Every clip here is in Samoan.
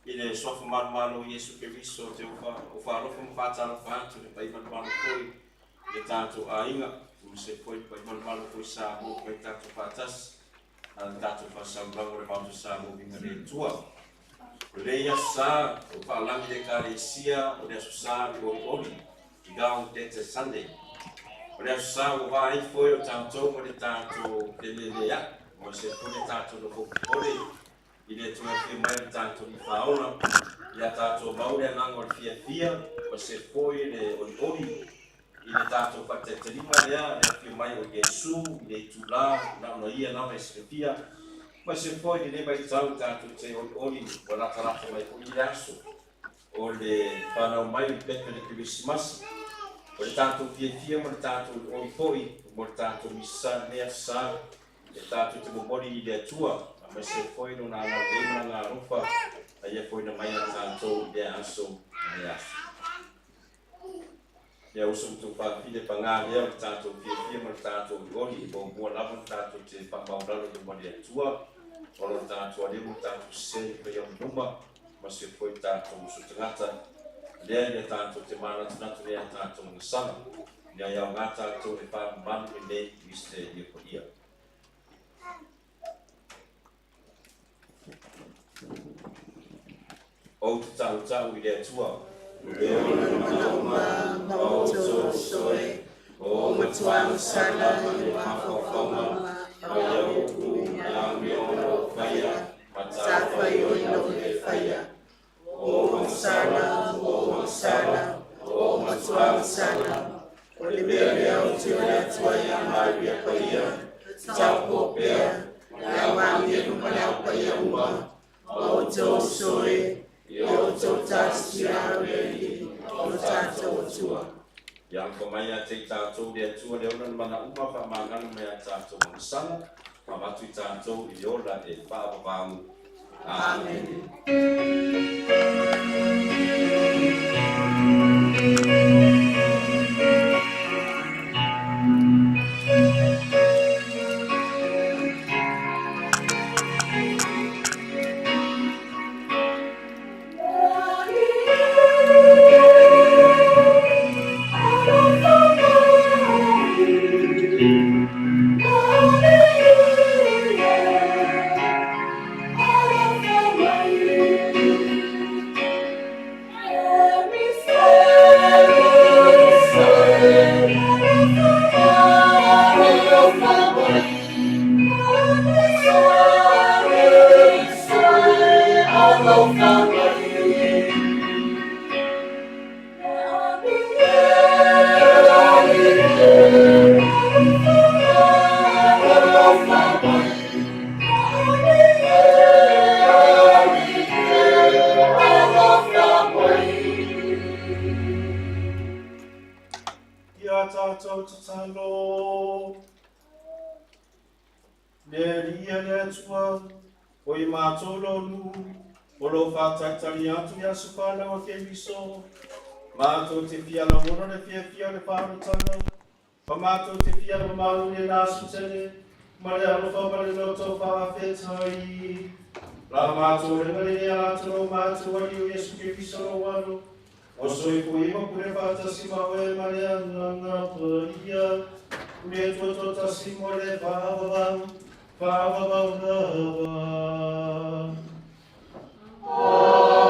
I le Suafa malumalu o Iesu Keriso o Jeova, ou faalofa ma faatalofa atu i le paia ma tatou aiga, aemaise foi le paia foi Samoa ua fai tatou faatasi, a le tatou faasaulaga o le Maota o Samoa viiga i le Atua. O lenei aso sa, ua faalagi le Ekalesia o le aso sa le olioli, Gaudete Sunday. O le aso sa ua va ai foi o tatou ma le tatou felelea'i, aemaise foi le tatou nofo popole i le toe afio mai o le tatou Alii Faaola, ia tatou maua le agaga o le fiafia, aemaise foi le olioli i le tatou faataitaliga lea, le afio mai o Iesu i le itulā na ona ia lava e silafia, aemaise foi lenei vaitau tatou te olioli ua latalata mai foi le aso o le fanau mai o le pepe o le Kerisimasi. O le tatou fiafia ma le tatou olioli foi mo le tatou misa lenei aso sa e tatou te momoli i le Atua, aemaise foi lona agalelei ma lana alofa a ia foaiina mai ia tatou i lea aso ma lea aso. Ia uso ma tuafafine, paga lea o le tatou fiafia ma le tatou olioli, e muamua lava ona tatou te faamaualalo i luma o le Atua, ona o le tatou aleu ma le tatou sese i le paia o le luma, aemaise foi tatou uso tagata. Lea ia tatou te manatunatu nei a tatou agasala, ina ia aoga tatou e faamamalu lenei misterio paia. Ou te tautau i le Atua. E ona manaoga ma outou uso e, o matua agasala i mafaufauga ma ia upu ma amio o lo o faia, matafaioi na o le faia. O agasala, o agasala, o matua agasala, o le mea lea ou te ole atu ai ia Maria Paia, tatau pea, le au agelu ma le au paia uma, ma outou uso e, ia outou talosia au e le Alii, o lo tatou Atua. Ia alofa mai ia te i tatou le Atua le ona le manauma faamagalo mai ia tatou agasala, ma avatu i tatou i le ola e faavavau. Amene. Ia tatou tatalo. Le Alii e le Atua, o i matou lolu, o lo o faatalitali atu i aso fanau a Keriso, matou te fia lagona le fiafia o le faaolataga, ma matou te fia mamalu i lena aso tele, ma le alofa ma le loto faafetai. La matou olega lenei a latou o matou Alii o Iesu Keriso lou Alo, ua soifua ma pule faatasi ma oe ma le Agaga Paia, o le Atua toatasi mo le faavavau, faavavau lava. Amene.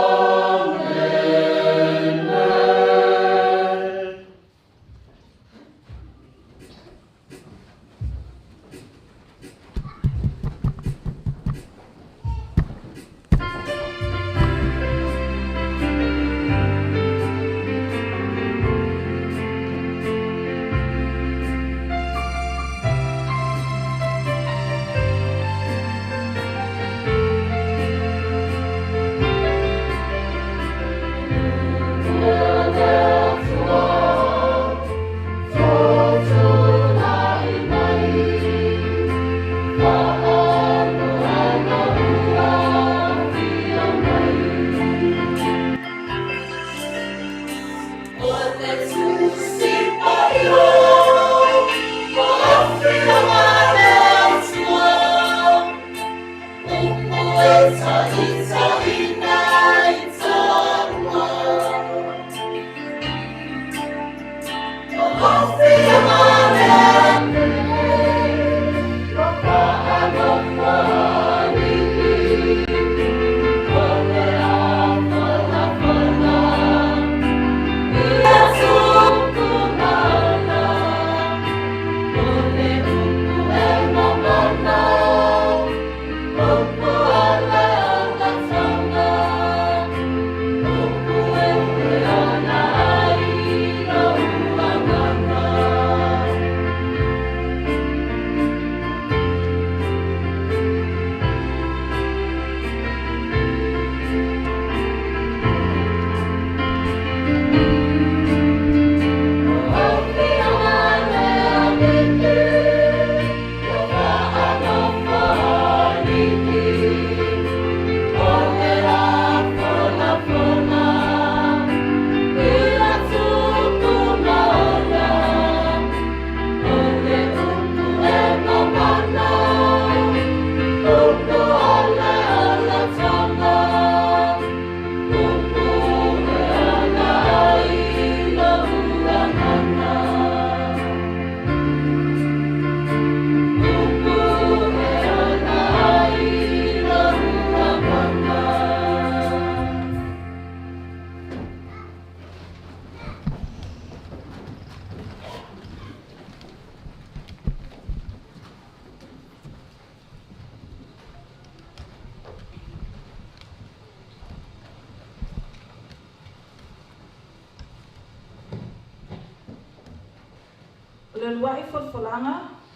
le ulua'i folafolaga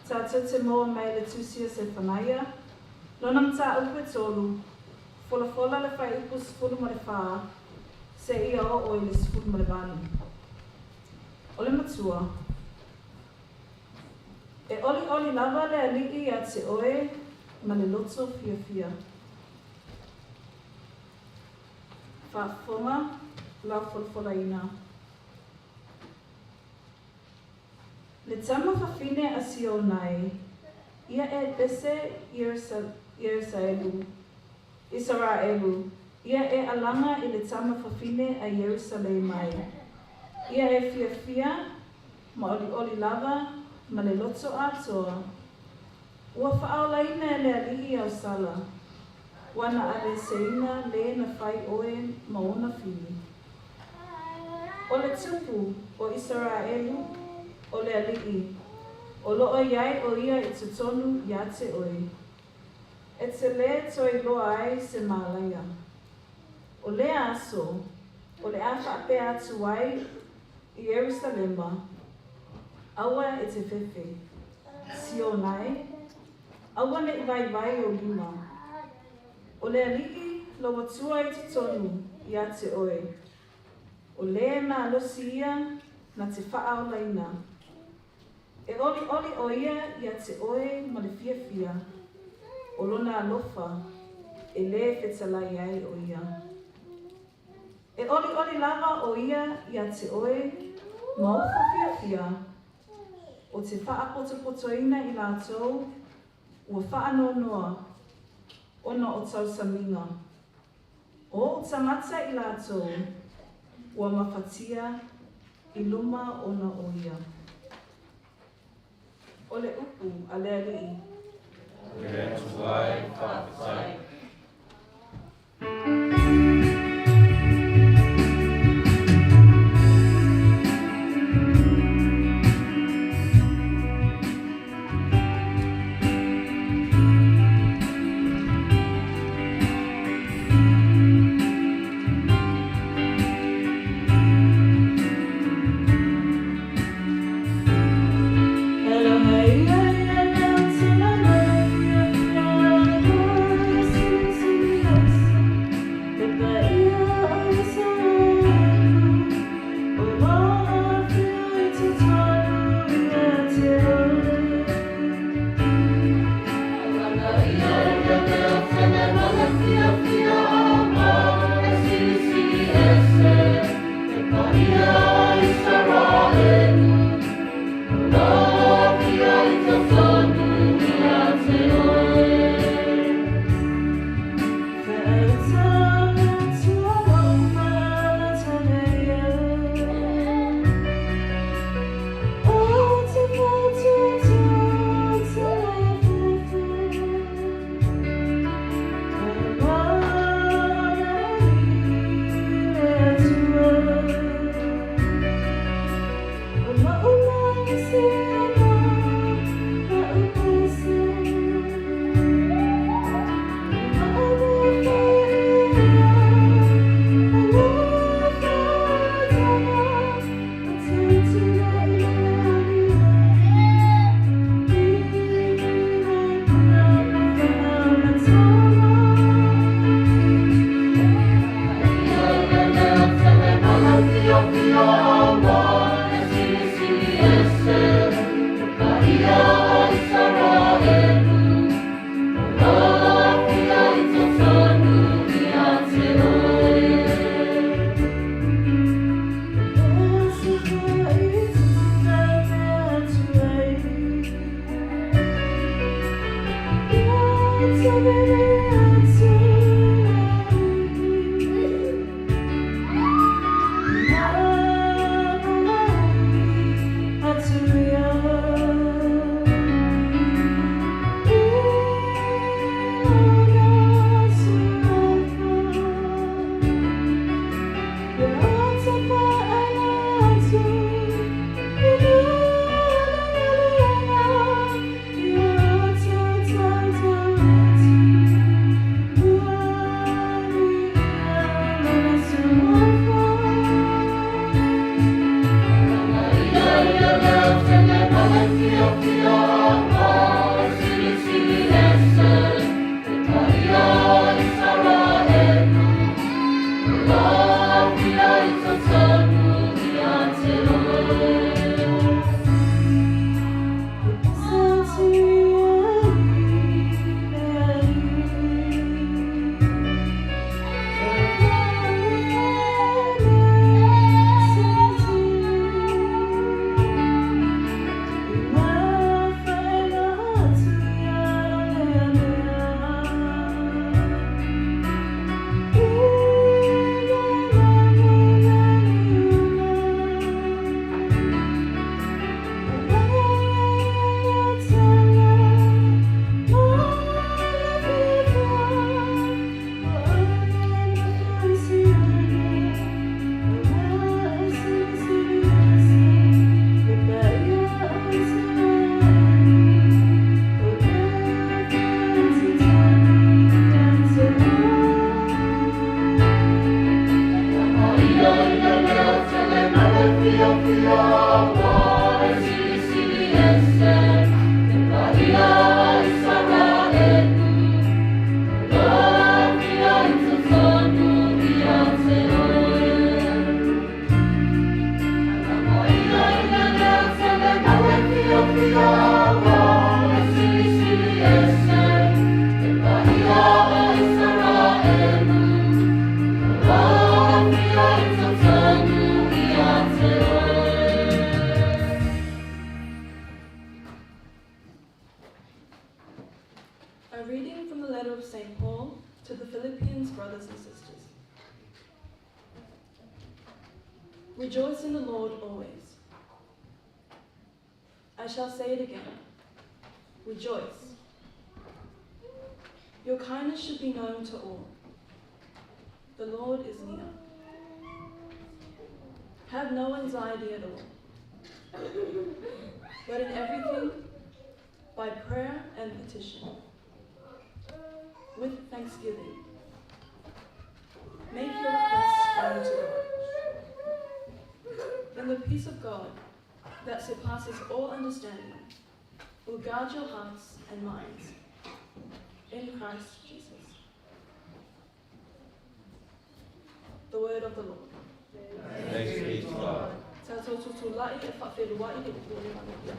tatou te maua mai le Tusi a Sefanaia, lona mataupu e tolu, folafola le fuaiupu 14 seia oo i le 18. O le Matua, E olioli lava le Alii ia te oe ma le loto fiafia. Faafofoga lau folafolaina. Le tama fafine a Siona e, ia e pese Ierusaelu, Isaraelu, ia e alaga i le tama fafine a Ierusalema e, ia e fiafia ma olioli lava ma le loto atoa. Ua faaolaina e le Alii au sala, ua na aveeseina le na fai oe ma ona fili. O le Tupu o Isaraelu, o le Alii, o lo o i ai o ia i totonu ia te oe. E te lē toe iloa ai se malaia. O lea aso, o le a faapea atu ai i Ierusalema, Aua e te fefe, Siona e, aua ne i vaivai ou lima. O le Alii lou Atua i totonu ia te oe, o le malosi ia na te faaolaina. E olioli o ia ia te oe ma le fiafia, o lona alofa e lē fetalai ai o ia. E olioli lava o ia ia te oe ma ofo fiafia, o te faapotopotoina i latou ua faanoanoa ona o tausamiga. O ou tagata i latou ua mafatia i luma ona o ia. O le upu a le Alii. E le Atua e, faafetai. A reading from the letter of St. Paul to the Philippians brothers and sisters. Rejoice in the Lord always. I shall say it again. Rejoice. Your kindness should be known to all. The Lord is near. Have no anxiety at all, but in everything, by prayer and petition, with thanksgiving, make your requests known to God. Then the peace of God, that surpasses all understanding, will guard your hearts and minds in Christ Jesus. The word of the Lord. Thanks be to God. Tātou tutulai e whawheruai le upu o le manuia.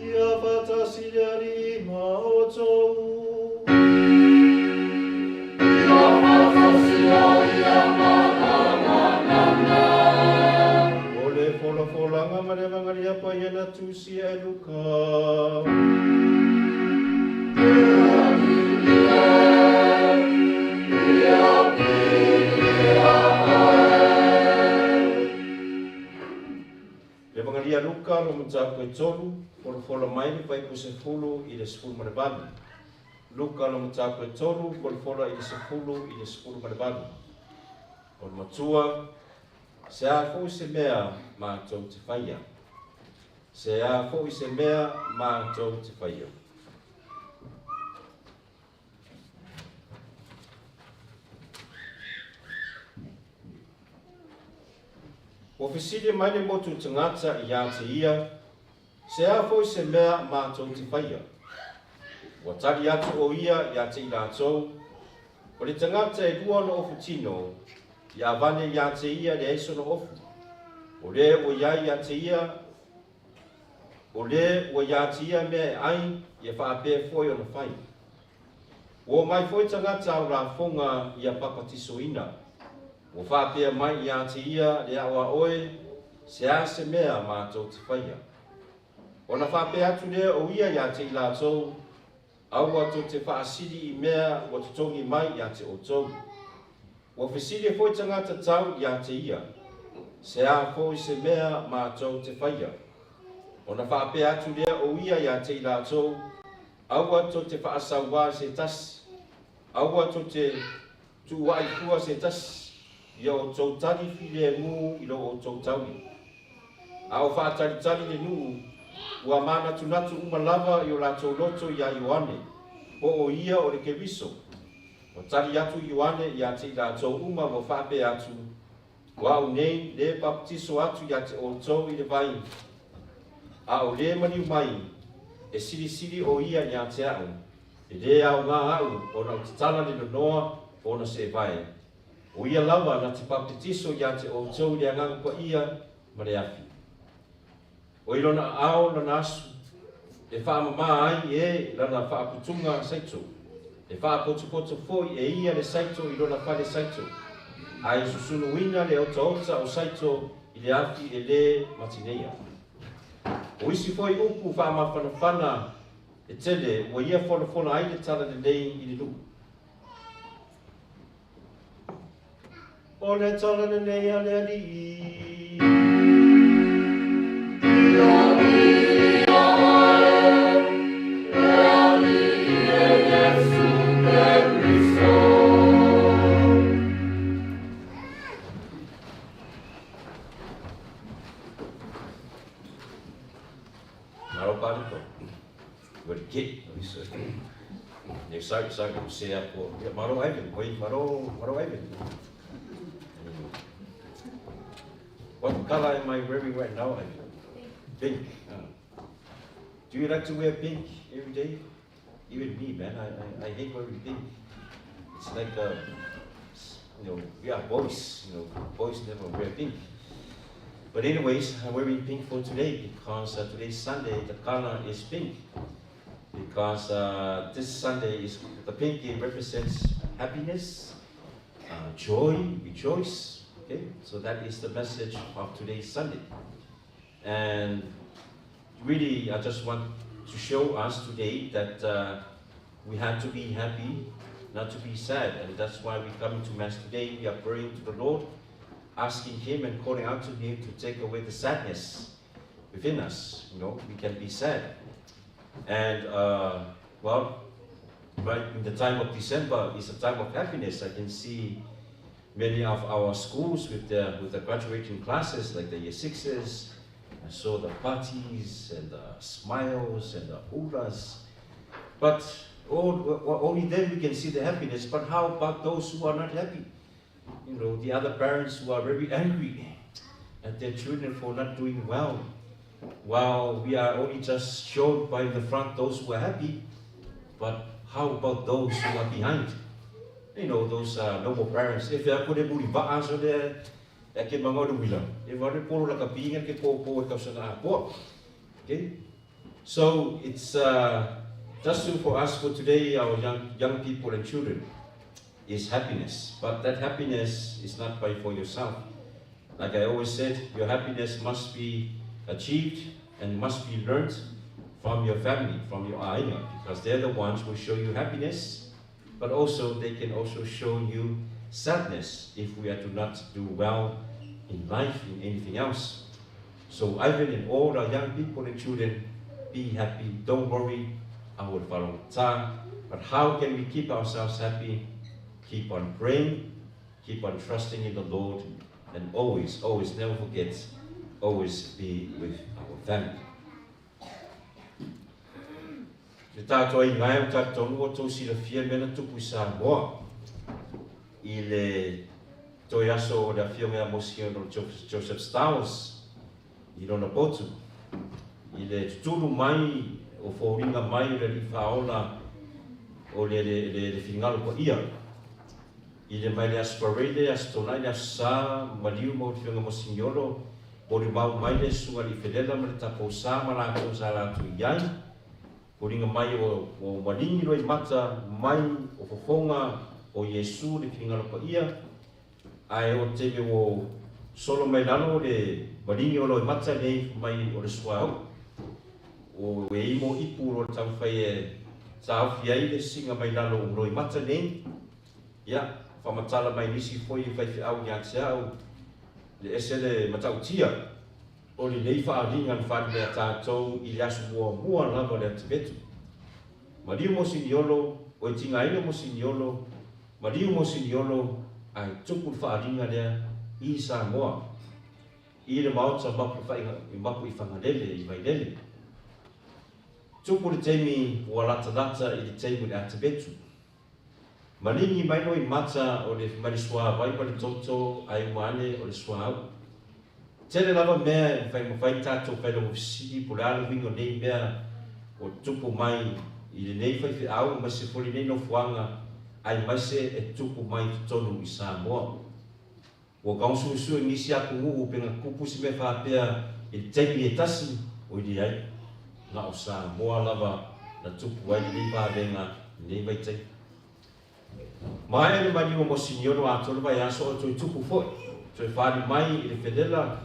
Ia faatasi le Alii ma outou. O le folafolaga ma le Evagalia Paia na tusia e Luka. Le Evagalia Luka lona mataupu e tolu, folafola mai le fuaiupu 10 i le 18. Luka lona mataupu e tolu, folafola i le 10 i le 18. O le matua, se a foi se mea matou te faia. Se a foi se mea matou te faia. Ua fesili mai le motu tagata iā te ia, se a foi se mea matou te faia. Ua tali atu o ia iā te i latou, o le tagata e lua ona ofu tino, ia avane iā te ia le aisa ona ofu. O le ua iai iā te ia, o le ua iā te ia mea e ai, ia faapea foi ona fai. Ua omai foi tagata ao lafoga ia papatisoina. Ua faapea mai iā te ia le a'o a oe, se a se mea matou te faia. Ona faapea atu lea o ia iā te i latou, aua tou te faasili i mea ua totogi mai iā te outou. Ua fesili foi tagata tau iā te ia, se a foi se mea matou te faia. Ona faapea atu lea o ia iā te i latou, aua tou te faasauā i se tasi, aua tou te tuua'i fua se tasi, ia outou tali filemu i lo outou tauli. A o faatalitali le nuu, ua manatunatu uma lava i o latou loto iā Ioane, po o ia o le Keriso. Ua tali atu Ioane iā te i latou uma ua faapea atu, O a'u nei le papatiso atu iā te outou i le vai, a o le maliu mai, e silisili o ia iā te a'u, e lē aogā a'u ona ou tatala le nonoa o ona seevae. O ia lava na te papatiso iā te outou i le Agaga Paia ma le afi. O i lona aao lana asu, e faamamā ai e lana faaputuga saito, e faapotopoto foi e ia le saito i lona fale saito, ae susunuina le otaota o saito i le afi e lē matineia. O isi foi upu faamafanafana e tele ua ia folafola ai le tala lelei i le nuu. O le tala lelei a le Alii. Malo palito. Ua le ke. Ne sa sa ko se a ko. Ya malo Ivan. Oi malo malo Ivan. What color am I wearing right now, Ivan? Pink. Do you like to wear pink every day? Even me, man, I hate wearing pink. It's like, we are boys, boys never wear pink. But anyways, I'm wearing pink for today because today's Sunday, the color is pink. Because this Sunday, is the pink, it represents happiness, joy, rejoice. Okay, so that is the message of today's Sunday. And really, I just want to show us today that we have to be happy, not to be sad. And that's why we come to Mass today. We are praying to the Lord, asking Him and calling out to Him to take away the sadness within us. We can be sad. And right in the time of December is a time of happiness. I can see many of our schools with the graduating classes, like the year sixes. I saw the parties and the smiles and the huras. But only then we can see the happiness. But how about those who are not happy? The other parents who are very angry at their children for not doing well. While we are only just shown by the front those who are happy, but how about those who are behind? Those noble parents. If they are put in so they e ke manga wila. E wale polo la ka pinga ke po po e kausanga a poa. Okay? So it's just for us for today, our young people and children, is happiness. But that happiness is not by for yourself. Like I always said, your happiness must be achieved and must be learned from your family, from your aiga, because they're the ones who show you happiness, but also they can also show you sadness if we are to not do well in life, in anything else. So Ivan and all our young people and children, be happy, don't worry, I will follow time. But how can we keep ourselves happy? Keep on praying, keep on trusting in the Lord, and always, always, never forget, always be with our family. Le tātou ai ngai o tātou o tō sila fia mena tupu i Samoa. I le toi aso o le afio mea mosi o Joseph Stiles i lona potu. I le tutulu mai o fōringa mai o le li whaola o le fingalo pa ia. I le mai le asparele, astonai le asa maliu mo le fionga mosignolo, o le mau mai le sunga li felela ma le tapo sa ma la tō sa la tu iai. O ringa mai o malingi roi mata mai o fofonga o Iesu le fingalo pa ia. Ae o te me o solo mai lalo le malingi o loi mata nei mai o le sua au. O e imo ipu ro tau whai e tāwhi ai le singa mai lalo o loi mata nei. Ia, whamatala mai nisi foi e whai whiau ia te au. Le ese le matautia o le nei whaaringa na whaare mea tātou i le aso mua mua lava le ativetu. Mariu mo siniolo, o e tinga aina mo siniolo, Mariu mo siniolo, ai tupu le whaaringa lea i Samoa. I le maota mapu whainga, i mapu i whangalele, i vailele. Tupu le teimi ua lata lata i le teimi le ativetu. Malingi mai noi mata o le mai sua vai ma le toto ai mane o le sua au. Tele lava mea e whai mawhai tātou whai longo fisili po le alu wingo nei mea o tupu mai i le nei whai whiau mai se foli nei no fuanga ai mai se e tupu mai tonu i Samoa. Ua kaunsu su e nisi aku ngu penga kupu si me whapea i le teimi e tasi o i le ai. Na o Samoa lava na tupu ai le nei whavenga nei vai tei. Mai le mani o mosignolo a tolu vai aso o toi tupu foi. Toi whari mai i le felela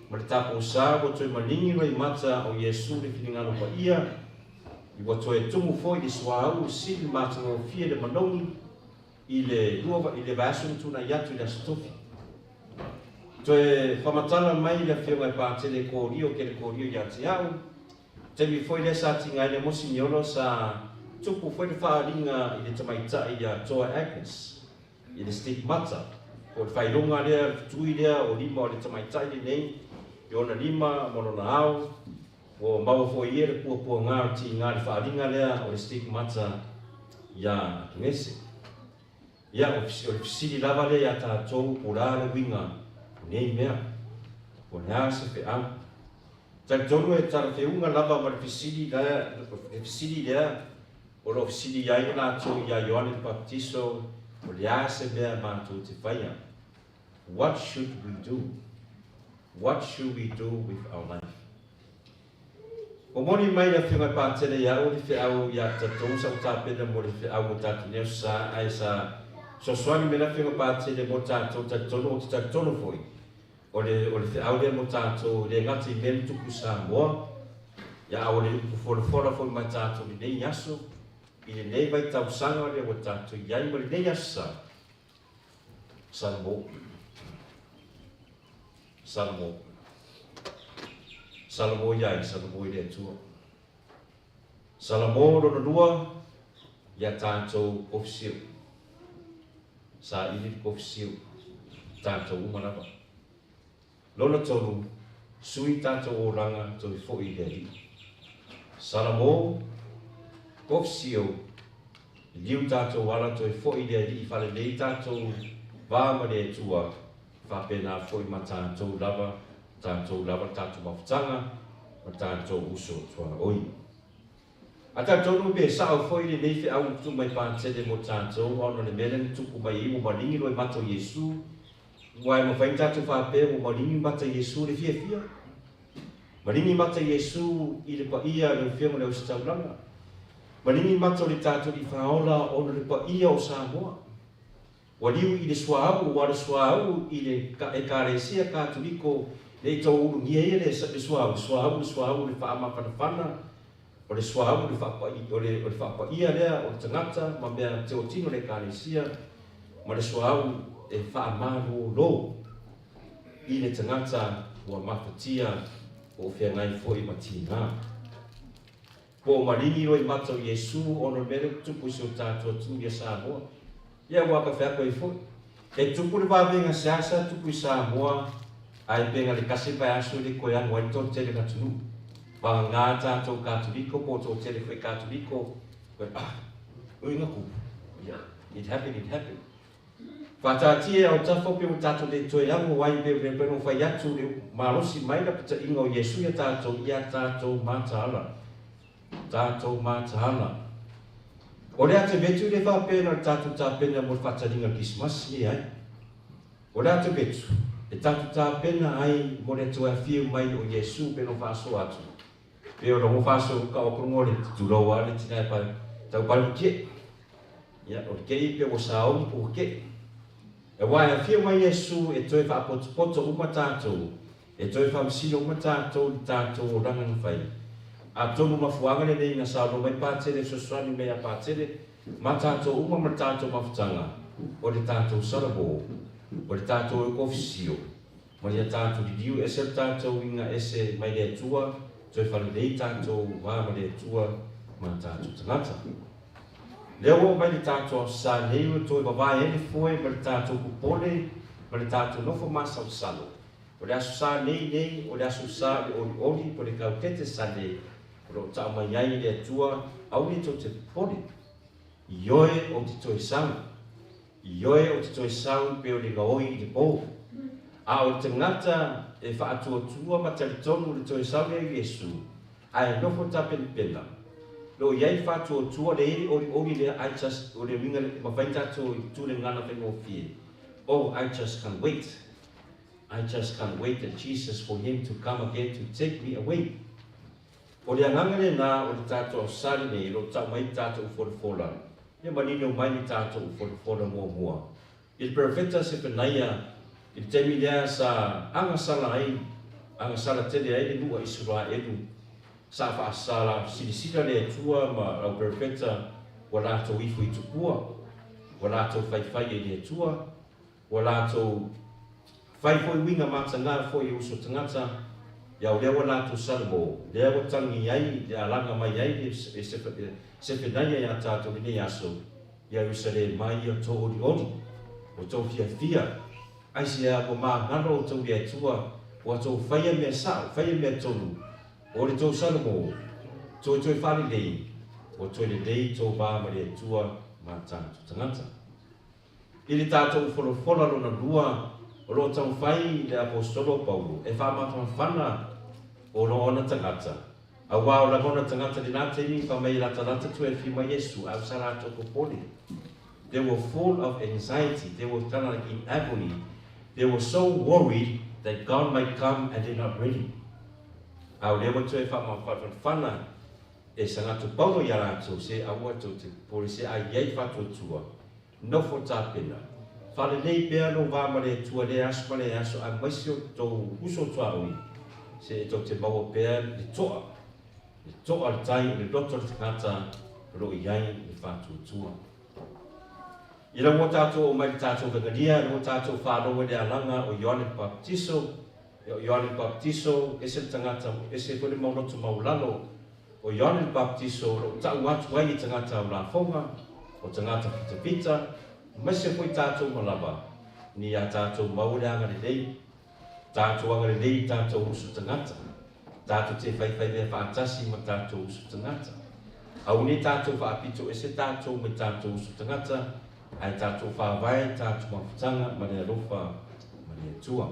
ma le tapo sa o toi malingi roi mata o Iesu le finingalo pa ia. Ua toe tumu foi le suauu sili matagofie le manogi i le lua i le vaiaso na tuanai atu i le Aso Tofi. Toe faamatala mai le Afioga i Patele Korio Kele Korio ia te au, taimi foi lea sa tiga ai le Mosiniolo sa tupu foi le faaaliga i le tamaitai ia Toa Agnes i le stigmata, po o le faailoga lea, le fetui lea o lima o le tamaitai lenei i ona lima ma lona ao. Ua maua foi ia le puapuaga o le tiga i le faaaliga lea o le stigmata iā Agnese. Ia, o le fesili lava lea iā tatou, po o le a le uiga o nei mea? Po o le a se feau? Talitonu e talafeuga lava ma le fesili lea, le fesili lea o lo o fesili ai latou iā Ioane le Papatiso, o le a se mea matou te faia? What should we do? What should we do with our life? Momoli mai le Afioga i Patele ia au le feau ia tatou sa ou tapena mo le feau mo tatou nei aso sa ae sa soasoani mai le Afioga Patele mo tatou talitonu ou te talitonu foi o le o le feau lea mo tatou e le gata i mea na tupu i Samoa ia a o le upu folafola foi ma tatou i lenei aso i lenei vaitausaga lea ua tatou i ai ma lenei aso sa Salamo. Salamo. Salamo ia ai, Salamo i le Atua. Salamo lona lua, ia tatou kofi siu. Saili le kofi siu, tatou uma lava. Lona tolu, sui tatou olaga toe foi i le Alii. Salamo, kofi siu, liliu tatou ala toe foi i le Alii faalelei tatou va ma le Atua, faapena foi ma tatou lava, tatou lava le tatou mafutaga ma tatou uso tuaoi. A talitonu pe sao foi lenei feau ua tuu mai Patele mo tatou ona o le mea lea na tupu mai ai ua maligi loa i mata o Iesu, aua e mafai ona tatou faapea ua maligi mata Iesu i le fiafia, maligi mata Iesu i le paia o le Afioga i le Ositaulaga, maligi mata o le tatou Alii Faaola ona o le paia o Samoa. Ua liu i le suauu, ua le suauu i le Ekalesia Katoliko le i tou ulugia ia le suauu, suauu, le suauu le faamafanafana, o le suauu le faapai, o le, o le faapaia lea o le tagata ma mea teotino le Ekalesia, ma le suauu e faamalolo i le tagata ua mafatia po o feagai foi ma tiga. Po o maligi loa i mata o Iesu ona o le mea lea ua tupu i si o tatou atunuu ia Samoa. Ia ua ka feako ai foi. E tupu le vavega seasa tupu i Samoa ae pega le tasi vaiaso e le toe alu ai le toatele o le atunuu. Vagana tatou Katoliko po o toatele foi Katoliko, ah, ui na kupu. Yeah, it happened, it happened. Faataatia e autafa pe ua tatou le toe ago ai pe ua ono fai atu le malosi mai lapataiga o Iesu ia tatou ia tatou mataala. Tatou mataala. O le a te vetu le faapena o le tatou tapena mo le faataliga o le Kerisimasi, leai. O le a te vetu e tatou tapena ai mo le toe afio mai o Iesu pe ono faasoa atu. Pe ono faasoa ka o kongo le tulou a le tina e pa tau palu kie. Ia, o le kei pe ua saogi po ua kei. Aua e afio mai Iesu e toe faapotopoto uma tatou, e toe faamasino uma tatou i le tatou olaga na fai. Atonu mafuaaga lenei na saunoa mai Patele e fesoasoani mai ia Patele ma tatou uma ma le tatou mafutaga, o le tatou salamo, o le tatou ekofisio, ma ia tatou liliu ese le tatou uiga ese mai le Atua, toe faalelei tatou va ma le Atua ma tatou tagata. Lea ua oo mai le tatou aso sa nei ua toe vavae ai le foe ma le tatou popole ma le tatou nofo masalosalo. O le aso sa nei nei, o le aso sa o le olioli po o le kautete Sunday o lo o tau mai ai e le Atua, aua ne tou te popole. Ioe ou te toe sau. Ioe ou te toe sau pe o le gaoi i le po. A o le tagata e faatuatua ma talitonu i le toe sau lea o Iesu, ae nofo tapenapena, lo i ai le faatuatua le i le olioli lea I just, o le uiga le mafai tatou i tu le gagana faigofie, oh I just can't wait, I just can't wait that Jesus for him to come again to take me away. O le agaga lenā o le tatou aso lenei o lo o tau mai le tatou folafola, ia manino mai le tatou folafola muamua i le Perofeta Sefanaia i le taimi lea sa agasala ai, agasala tele ai le nuu a Isaraelu. Sa faasala silasila le Atua ma le au perofeta ua latou ifo i tupua, ua latou faifai ai i le Atua, ua latou fai foi uiga matagā foi i uso tagata, ia o lea ua latou salamo, lea ua tagi ai le alaga mai ai le Sefenaia iā tatou i lenei aso, ia Ierusalema ia outou olioli, outou fiafia, aisea ua magalo outou i le Atua, ua outou faia mea sa'o, faia mea tonu, O le tou Salamo, toetoe faalelei, ua toe lelei tou va ma le Atua ma tatou tagata. I le tatou folafola lona lua, o lo o taumafai le Aposetolo o Paulo e faamatamafana o lo ona tagata, auā o lagona tagata lenā taimi fa mai latalata toe afio mai Iesu a sa latou popole. They were full of anxiety, they were kind of like in agony, they were so worried that God might come and they're not ready. A o lea ua toe faamafanafana e Sagato Paulo i a latou, se aua tou te popole, se a i ai faatuatua, nofo tapena, faalelei pea lou va ma le Atua lea aso ma lea aso, aemaise o tou uso tuaoi, se e tou te maua pea le toa, le toa le tai o le loto o le tagata o lo o i ai le faatuatua. Ina ua tatou oo mai i le tatou vegalia, ina ua tatou faalogo i le alaga o Ioane Papatiso, O Ioane le Papatiso, ese le tagata, ese foi le mau loto maualalo. O Ioane le Papatiso o lo o tau atu ai i tagata o lafoga, o tagata fitafita, aemaise foi tatou ma lava, ni a tatou mau le agalelei, tatou agalelei i tatou uso tagata, tatou te faifai mea faatasi ma tatou uso tagata. Aua nei tatou faapito ese tatou mai tatou uso tagata, ae tatou faavae tatou mafutaga ma le alofa ma le Atua.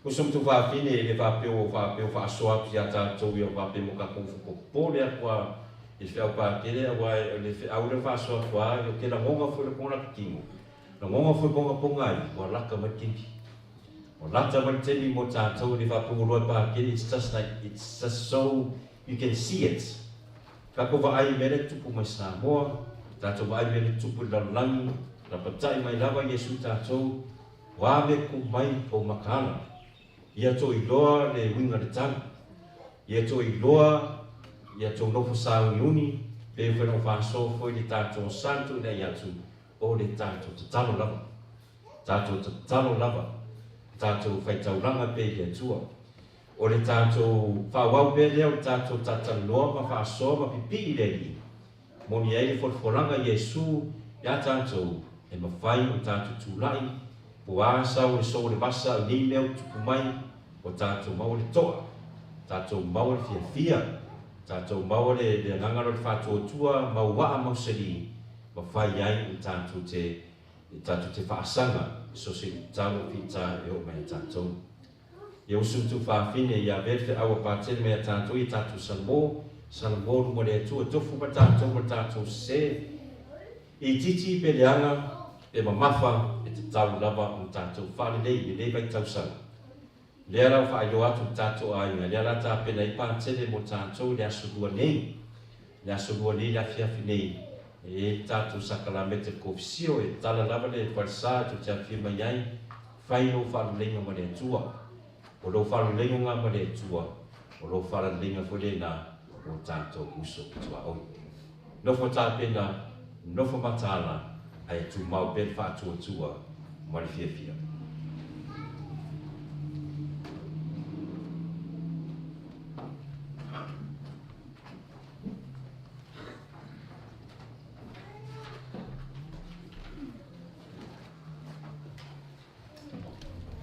Uso ma tuafafine, e le faapea ua faapea ua faasoa atu iā tatou ia faapea mo tatou fopopole atu a i le feau pakele, aua o le feau lea faasoa atu a ou te lagoga foi le kona tino, lagoga foi kona pogai, ua lata mai le taimi. Ua lata mai le taimi mo tatou e le faapea ua loa e pakele, it's just like, it's just so, you can see it. Tatou vaai i mea lea e tupu mai Samoa, tatou vaai i mea lea e tupu i le lalolagi, lapatai mai lava Iesu tatou, Ua ave ku mai kou makaala, ia tou iloa le uiga le tali, ia tou iloa ia tou nofo sauniuni, pe fai na faasoa foi le tatou santo ina ia atu, o le tatou tatalo lava, tatou tatalo lava, tatou faitaulaga pea i le Atua. O le tatou faaauau pea lea o le tatou talatalanoa ma faasoa ma pipii i le Alii, Moni ai le folafolaga i Iesu iā tatou, e mafai ona tatou tulai, po a sau le soo le vasa i nei mea ua tupu mai, ua tatou maua le toa, tatou maua le fiafia, tatou maua le le agaga lea o le faatuatua mau aa mau sali, mafai ai ona tatou te tatou te faasaga i so se tau o fita e oo mai ia tatou. Ia usu ma tuufafine, ia avea le feau a Patele mai ia tatou ia tatou Salamo, Salamo luma o le Atua, tofu ma tatou ma le tatou sese, itiiti pe leaga, pe mamafa, e tatau lava ona tatou faalelei i lenei vaitausaga. Lea la ua faailoa atu le tatou aiga, lea la tapena ai Patele mo tatou i le aso lua nei, le aso lua nei, le afiafi nei, e i ai le tatou sakalamete le kofisio, e tala lava le falesa tou te afifio mai ai, Fai lou faaleleiga ma le Atua. O lou faaleleiga ma le Atua, o lou faaleleiga foi lena mo tatou uso tuaoi. Nofo tapena, nofo mataala, ae tumau pea le faatuatua ma le fiafia.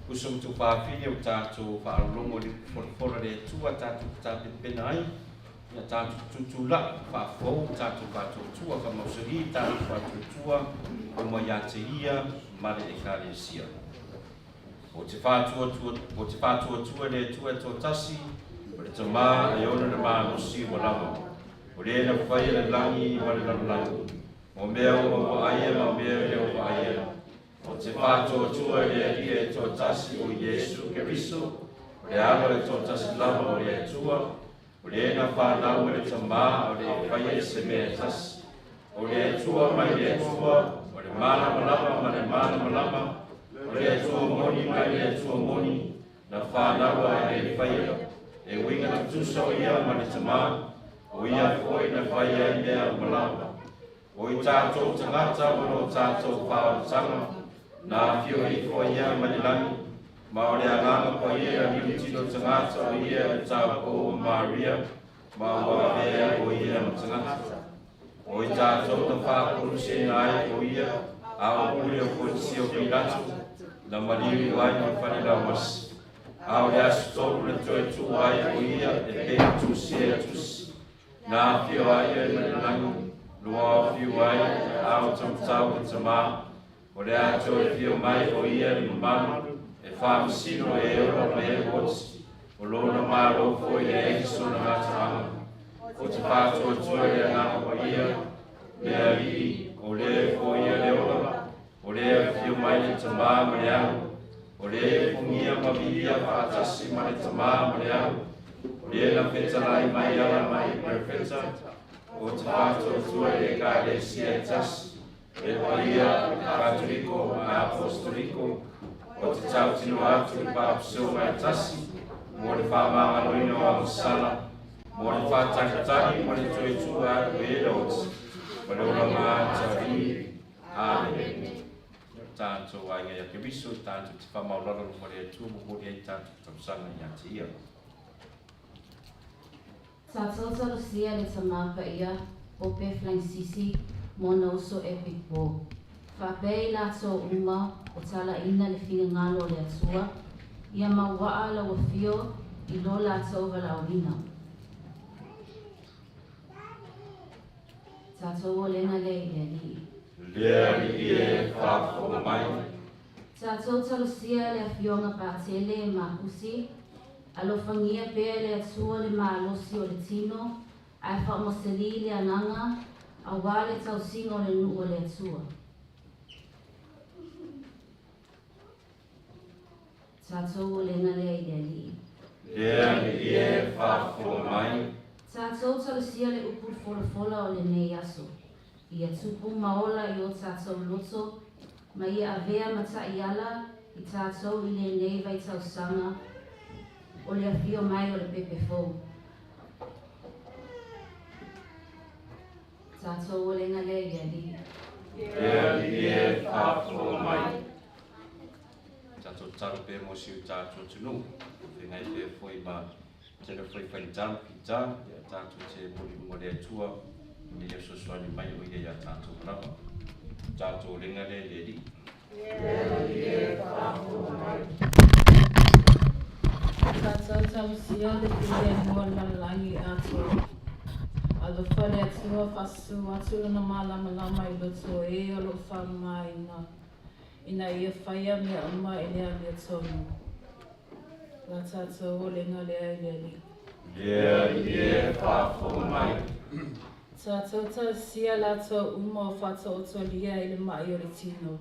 Uso ma tuafafine o tatou faalologo i le upu folafola le Atua tatou te tapenapena ai ia tatou tutulai faafou tatou faatuatua faamausali tatou faatuatua uma ia te ia ma le Ekalesia. O te faatuatua o te faatuatua le Atua e toatasi o le Tama e ona le malosi ua lava o le na faia le lagi ma le lalolagi O mea uma ua vaaia ma mea e le o vaaia, o te faatuatua i le Alii e toatasi o Iesu Keriso, o le Alo e toatasi lava o le Atua, o le na fanau mai le Tama o le e faia i se mea e tasi, o le Atua mai le Atua, o le malamalama ma le malamalama, o le Atua moni mai le Atua moni, na fanau ae le faia. E uiga tutusa o ia ma le Tamā, o ia foi na faia ai mea uma lava. O i tatou tagata ma lo tatou faaolataga, na afio ifo ai ia mai le lagi, ma o le Agaga Paia na tilotilo tagata o ia i le taupou o Maria, ma ua avea ai o ia ma tagata. O i tatou na faakolusina ai o ia, a o pule o Ponisio Pilato, na maliu ai ma le falelauasi. A o le aso tolu na toe tuu ai o ia e pei ona tusia e tusi. Na afio ai ia mai le lagi, lua fiu ai aao taumatau le Tamā, o le a toe afio mai o ia i le mamalu, e faamasino e ola ma e oti, o lona Malo foi e leai sona gataaga. O te faatuatua i le Agaga Paia, le Alii, o le foia le ola, o le afio mai le Tamā ma le Alu, o le fungia ma viia faatasi ma le Tamā ma le Alu, o le na fetalai mai ala mai perefeta, o te faatuatua i le Ekalesia e tasi, le paia, Katoliko ma Apostoliko, o te tautino atu i le papasoga e tasi, mo le faamagaloina o agasala, mo le faatagitagi ma le toe tua atu e le oti, ma le olaga atalii. Amene. Tatou aiga ia Keriso, tatou te faamaualalo i luma o le Atua, momoli ai tatou talosaga ia te ia. Tatou talosia le Tamā Paia Pope Faranisisi ma ona uso Epic Bo. Faapea i latou uma o talaina le finagalo o le Atua, ia mauaa lau afio i lo latou valaauina. Tatou olega lea i le Alii. Le Alii e, faafofoga mai. Tatou talosia le Afioga Patele Makusi, alofagia pea e le Atua le malosi o le tino, ae faamasali le agaga, auā le tausiga o le nuu o le Atua. Tatou olega lea i le Alii. Le Alii e, faafofoga mai. Tatou talosia le upu folafola o lenei aso, ia tupu ma ola i o tatou loto, ma ia avea ma taiala i tatou i lenei vaitausaga o le afio mai o le pepe fou. Tatou olega lea i le Alii. Le Alii e, faafofoga mai. Tatou tatalo pea mo si o tatou atunuu, feagai pea foi ma tele foi faigata ma fita, ia tatou te momoli i luma o le Atua, ina ia fesoasoani mai o ia iā tatou lava. Tatou olega lea i le Alii. Le Alii e, faafofoga mai. Tatou talosia le filemu o le lalolagi atoa. Alofa le Atua faasusu atu lona malamalama i loto o e o lo o faamamaina, ina ia faia mea uma i le amiotonu. La tatou olega lea i le Alii. Le Alii e, faafofoga mai. Tatou talosia latou uma o faataotolia i le ma'i o le tino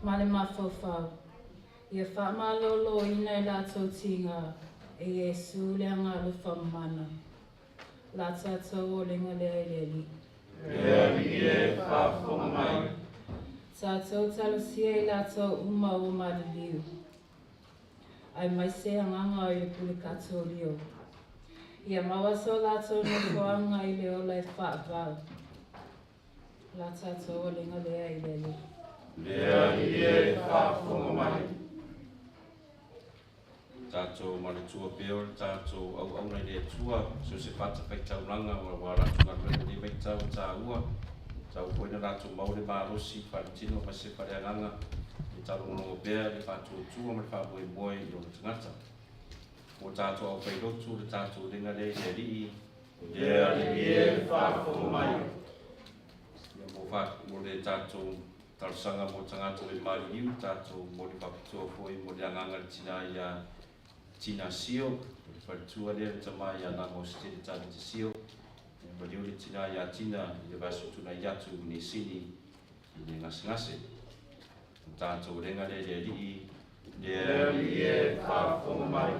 ma le mafaufau, ia faamalōlōina i latou tiga e Iesu le Agaalofa Mamana. La tatou olega lea i le Alii. Le Alii e, faafofoga mai. Tatou talosia i latou uma ua maliliu, aemaise agaga o i le Pule Katolio, ia maua so latou nofoaga i le ola e faavavau. La tatou olega lea i le Alii. Le Alii e, faafofoga mai. Tatou manatua pea o le tatou auauna i le Atua, so o se fatafaitaulaga aua latou galuega i lenei vaitau taua, tatau foi ona latou maua le malosi faaletino ma se faaleagaga e taalogologo pea le faatuatua ma le faamoemoe i ona tagata. Mo tatou aufailotu, le tatou olega lea i le Alii. Le Alii e, faafofoga mai. Ia mo le tatou talosaga mo tagata ua maliliu, tatou momoli faapitoa foi mo le agaga i le tinā ia Tina Sio, o le faletua lea le tamā ia Lama o Setele Tavita Sio, e maliu le tinā ia Tina i le vaiaso tunai atu i Niusini i le gasegase. O tatou olega lea i le Alii. Le Alii e, faafofoga mai.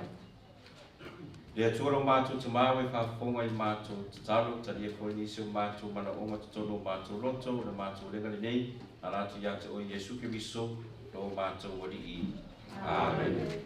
Le Atua lo matou Tamā ua e faafofoga i matou tatalo, talia foi nisi o matou manaoga totonu o matou loto, o le matou olega lenei, ala atu ia te oe Iesu Keriso, lo matou Alii. Amene.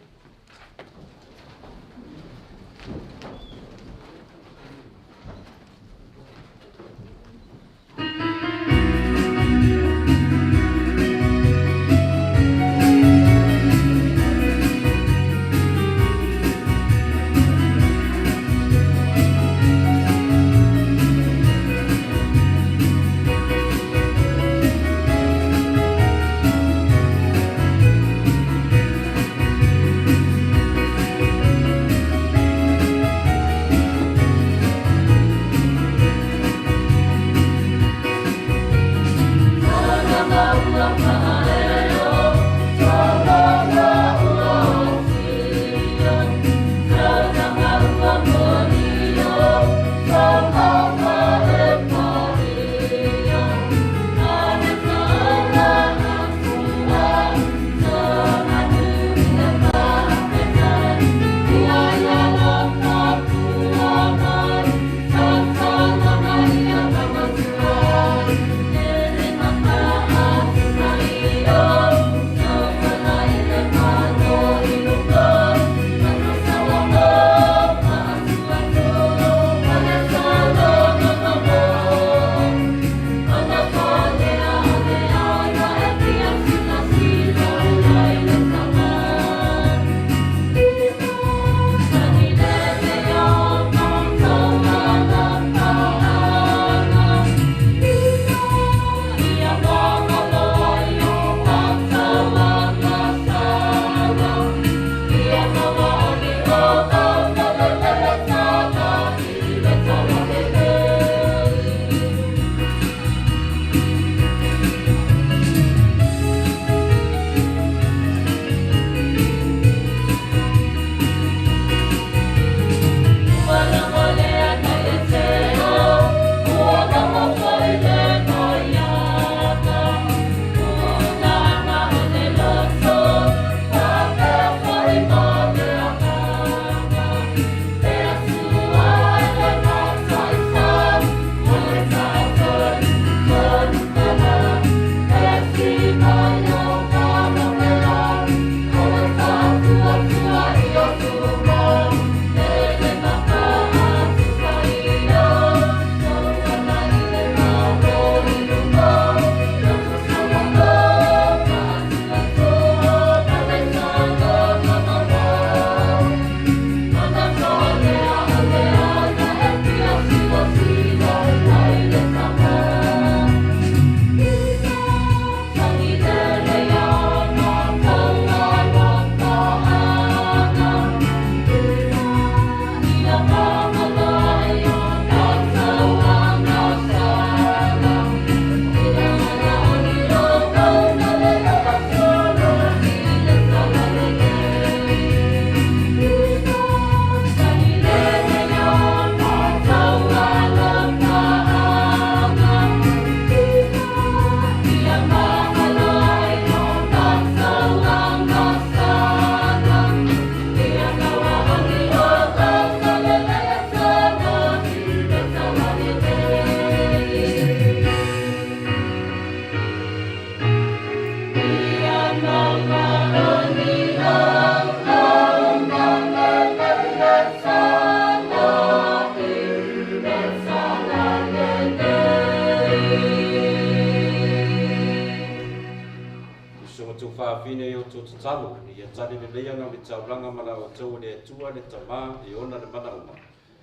fafine i o tō tatalo, ia tali le leia na o le taulanga ma la o tau le atua le tamā e ona le mana uma.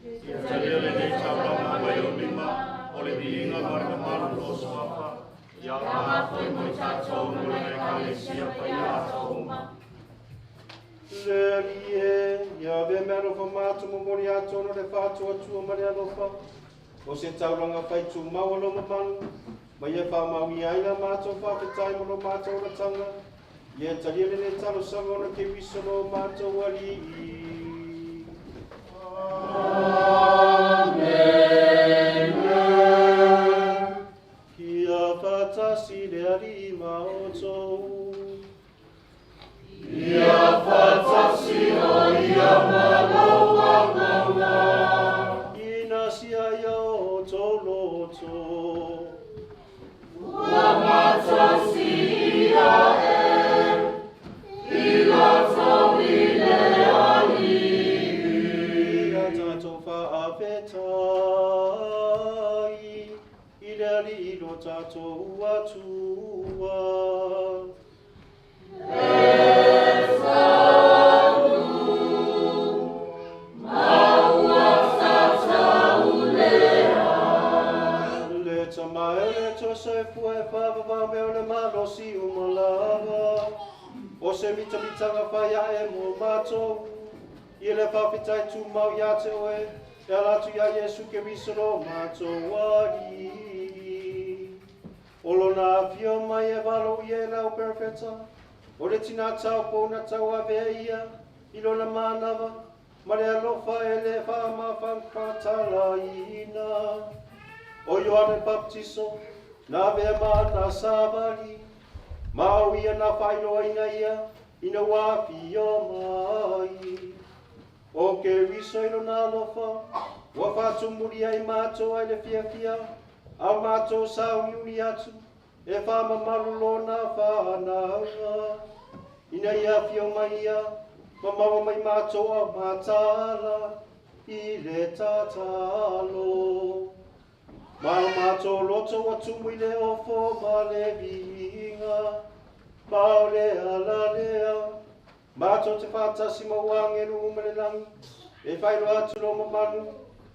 Ia talia lenei taulaga mai o lima, o le viiga ma le mamalu o suafa, ia ala atu mo i tatou ma le ekalesia paia atoa uma. Le Alii e, ia avea meaalofa matou momoli atu ona o le faatuatua ma le alofa, o se taulaga faitumau a lo mamalu, ma ia faamauia ai la matou faafetai ma lo matou olataga, ia talia lenei talosaga ona Keriso lo matou Alii. Amene. Ia faatasi le Alii ma outou. Ia faatasi ai ia ma lou agaga. Ina sia ia outou loto. Ua matasi ia e, i loto i le Alii. Ia tatou faafetai i le Alii lo tatou Atua. E tatau ma ua tatau lea. Le Tama e le Atua soifua e faavavau mea o le malosi uma lava. O se mitamitaga faiae mo matou. I le faafetai tumau ia te oe, e ala atu ia Iesu Keriso lo matou Alii. O lona afio mai e valoia e le au perofeta, o le tinā taupou na tauavea ia i lona manava, ma le alofa e le faamafagatalaina. O Ioane Baptiso, na avea ma ana savali, ma o ia na faailoaina ia ina ua afio mai. O Keriso i lona alofa, ua faatumuli ai matou ai le fiafia, a o matou sauniuni atu, e faamamalu lona fanauga. Ina ia afio mai ia, ma maua mai matou a matala, i le tatalo. Ma o matou loto ua tumu i le ofo ma le viiga, ma o le ala lea, matou te faatasi ma ua agelu uma le lagi, e faailoa atu lo mamalu,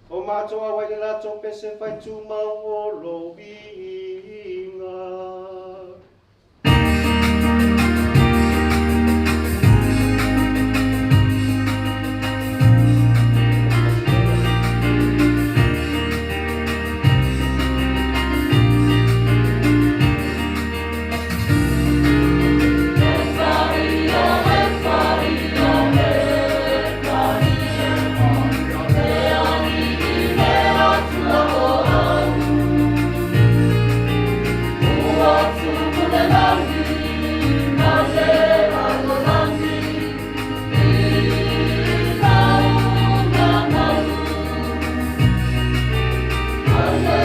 o matou auai le latou pese faitumau o lou viiga. E paia, e paia, e paia, le Alii le Atua o au. Ua tumu le lagi, ma le lalolagi, i lau mamalu. Ma le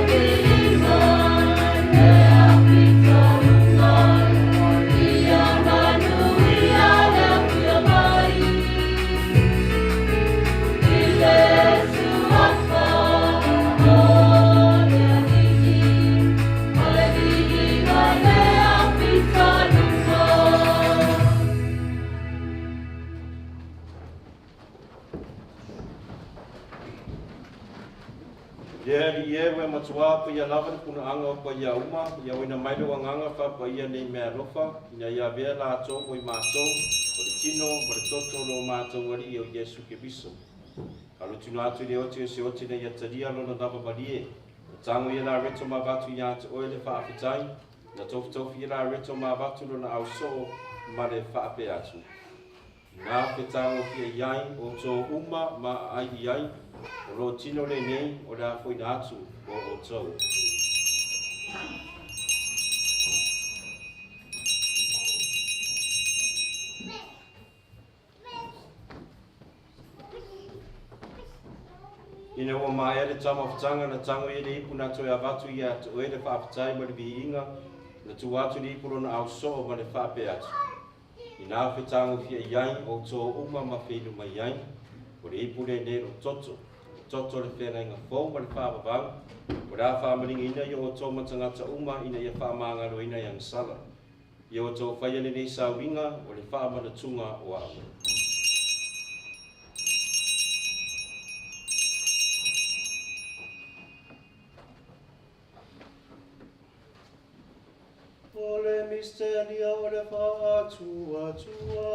viiga le aupito luga, ia manuia le afio mai. I le suafa o le Alii, ma le viiga le aupito luga. Le Alii e ua e matuā paia lava le punaaga o paia uma, ia auina mai lou agaga faapaia nei meaalofa, ina ia avea latou mo i matou, o le tino ma le toto o lo matou Alii o Iesu Keriso. Alutino atu i le oti o se oti ina ia talia lona lava malie, na tago ia Lareto ma avatu ia te oe le faafetai, na tofitofi ia Lareto ma avatu lona ausoo ma le faapea atu. Ina fetagofia i ai o outou uma ma aai i ai, o lou tino lenei o le afoina atu o outou. Ina ua maea le taumafataga na tago ia le ipu na toe avatu ia te oe le faafetai ma le viiga, na tuu atu le ipu lona ausoo ma le faapea atu. Ina fetagofia i ai outou uma ma feinu mai ai, o le ipu lenei lou toto, o le toto o le feagaiga fou ma le faavavau, o le a faamaligaina i o outou ma tagata uma ina ia faamagaloina i agasala. Ia ua tou faia lenei sauiga o le faamanatuga o a'u. O le misteria o le faatuatua.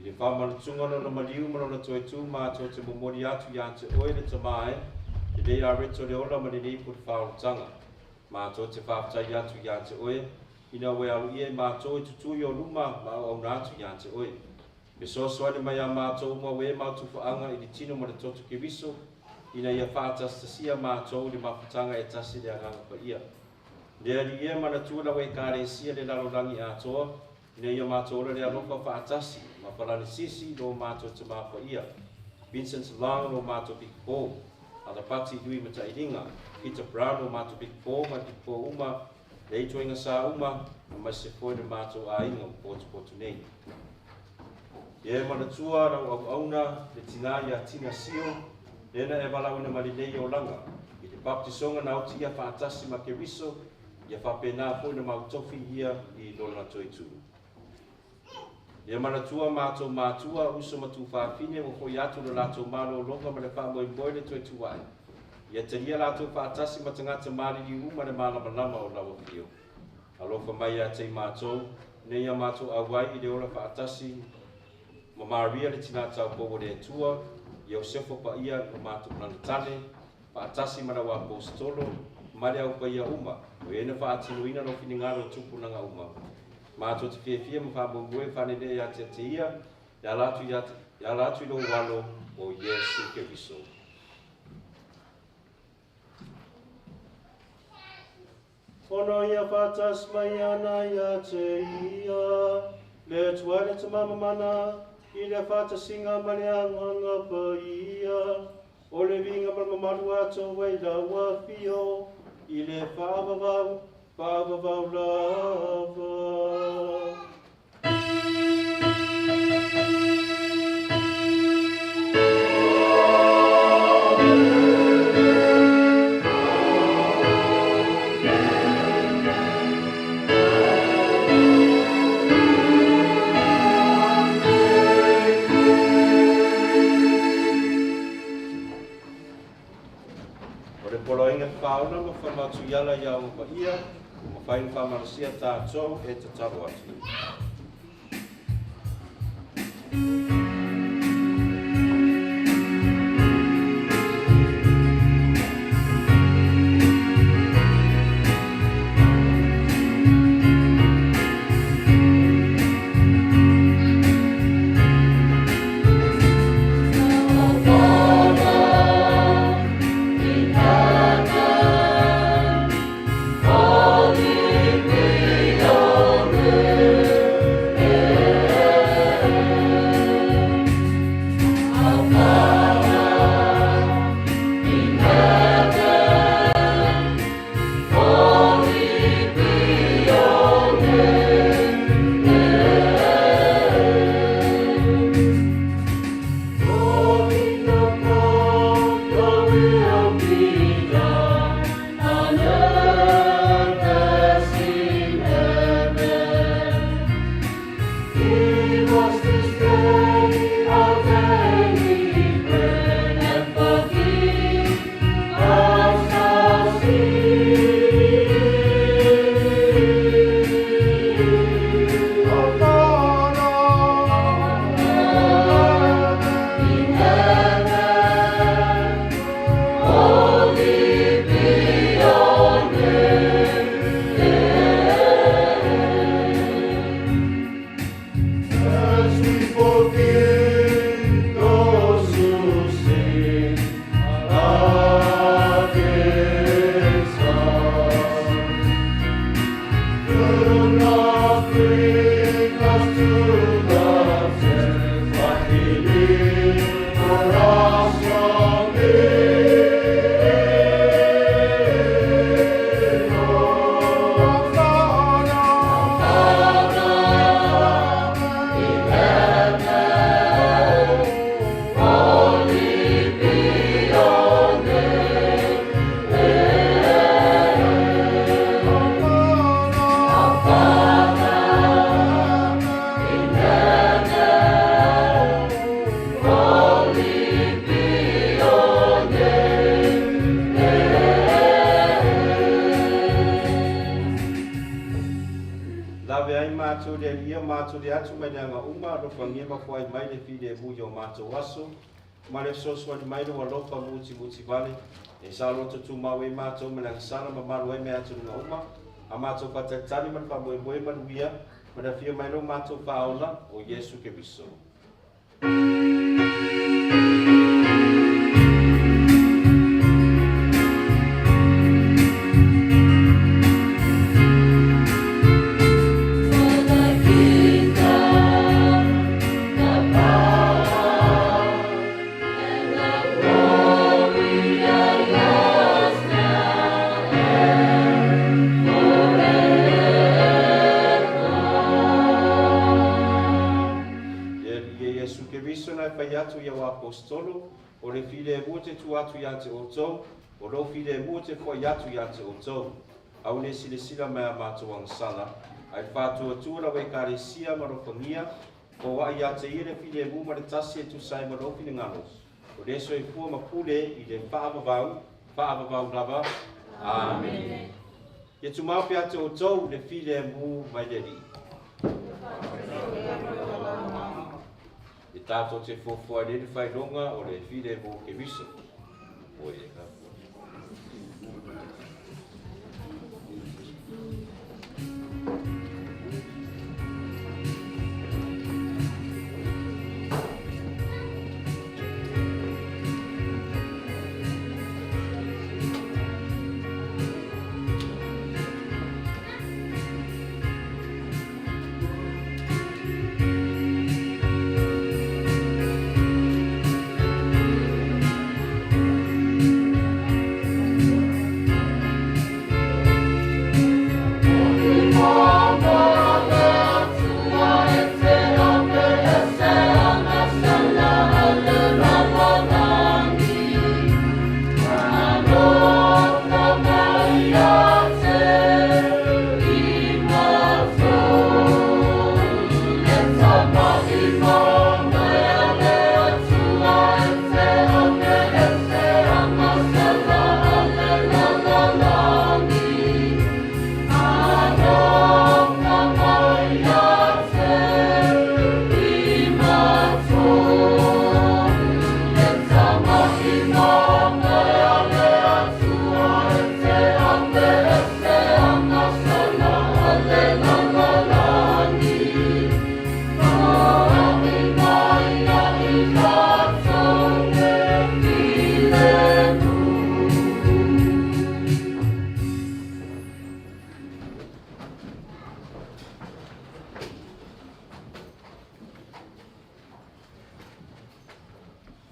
I le faamanatuga o Lona maliu ma Lona toe tu matou te momoli atu ia te Oe le Tama e, lenei areto le ola ma lenei pulufaaolataga. Matou te faafetai atu ia te Oe, ina ua e aloaia i matou e tutū i Ou luma ma auauna atu ia te Oe. Fesoasoani mai iā matou uma o e mau tufaaga i le tino ma le toto Keriso, ina ia faatasitasia matou i le mafutaga e tasi i le Agaga Paia. Le Alii e, manatua lau Ekalesia le lalolagi atoa, ina ia matou ola le alofa faatasi ma Falanisisi lo matou Tamā Paia, Vincent Long lo matou Pikopo, Alapati Lui Matailiga, Peter Brown lo matou Pikopo ma Pikopo uma, le ituaiga sa uma, aemaise foi le matou aiga ua potopoto nei. Ia e manatua lau auauna le tinā ia Tina Sio, lea na e valaauina mai lenei olaga, i le baptisoga na oti ia faatasi ma Keriso, ia faapena foi na mautofi ia i lona toe tu. Ia manatua matou matua, uso ma tuafafine ua foi atu lo latou malologa ma le faamoemoe le toe tu ae. Ia talia latou faatasi ma tagata maliliu uma le malamalama o lau afio. Alofa mai ia te i matou, ina ia matou auai i le ola faatasi ma Maria le Tinā Taupou o le Atua, Iosefa Paia lo matou Planetale, faatasi ma lau Aposetolo, ma le au paia uma, o e na faatinoina lou finagalo i tupulaga uma. Matou te fiafia ma faamoemoe faanenee ia te te ia, e ala atu ia e ala atu i lou Alo, o Iesu Keriso. Ona ia faatasi mai ana ia te ia, le Atua le Tama Mamana, i le faatasiga ma le Agaga Paia, o le viiga ma le mamalu atoa i lau Afio, i le faavavau, faavavau lava. O le poloaiga faaola ma faamatuiala i Aoga Paia, ua mafai ona faamalosia tatou e tatalo atu. atu mai leaga uma, alofagia ma foai mai le filemu i o matou aso, ma le fesoasoani mai lou alofa mutimutivale, e saoloto tumau ai matou ma le agasala ma malu ai me atunuga uma, a matou faatalitali ma le faamoemoe manuia, ma le afio mai lou matou Faaola, o Iesu Keriso. For the kingdom, the power, and the glory are yours now and forever. Le Alii e Iesu Keriso na e fai atu i au aposetolo, o le filemu ou te tuu atu ia te outou, o lou filemu ou te foai atu ia te outou. Aua ne i silasila mai i a matou agasala, ae i le faatuatua o lau Ekalesia ma alofagia, foai ia te ia le filemu ma le tasi e tusa ai ma lou finagalo, o le soifua ma pule i le faavavau, faavavau lava. Amene. Ia tumau pea ia te outou le filemu mai le Alii. E tatou te fuafua ai nei le faailoga o le filemu o Keriso. O e ka.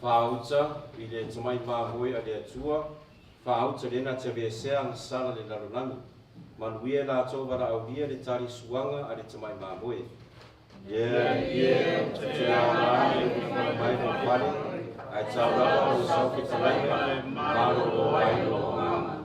Faauta i le tomai mamoe a le Atua, faauta lea na te aveesea agasala le lalolagi. Manuia e latou valaaulia le tali suaga a le tamai mamoe. Le Alii e, ou te aoga e ulufale mai lou fale, ae tau lava o sau fetalaiga, malolo ai lou agaga.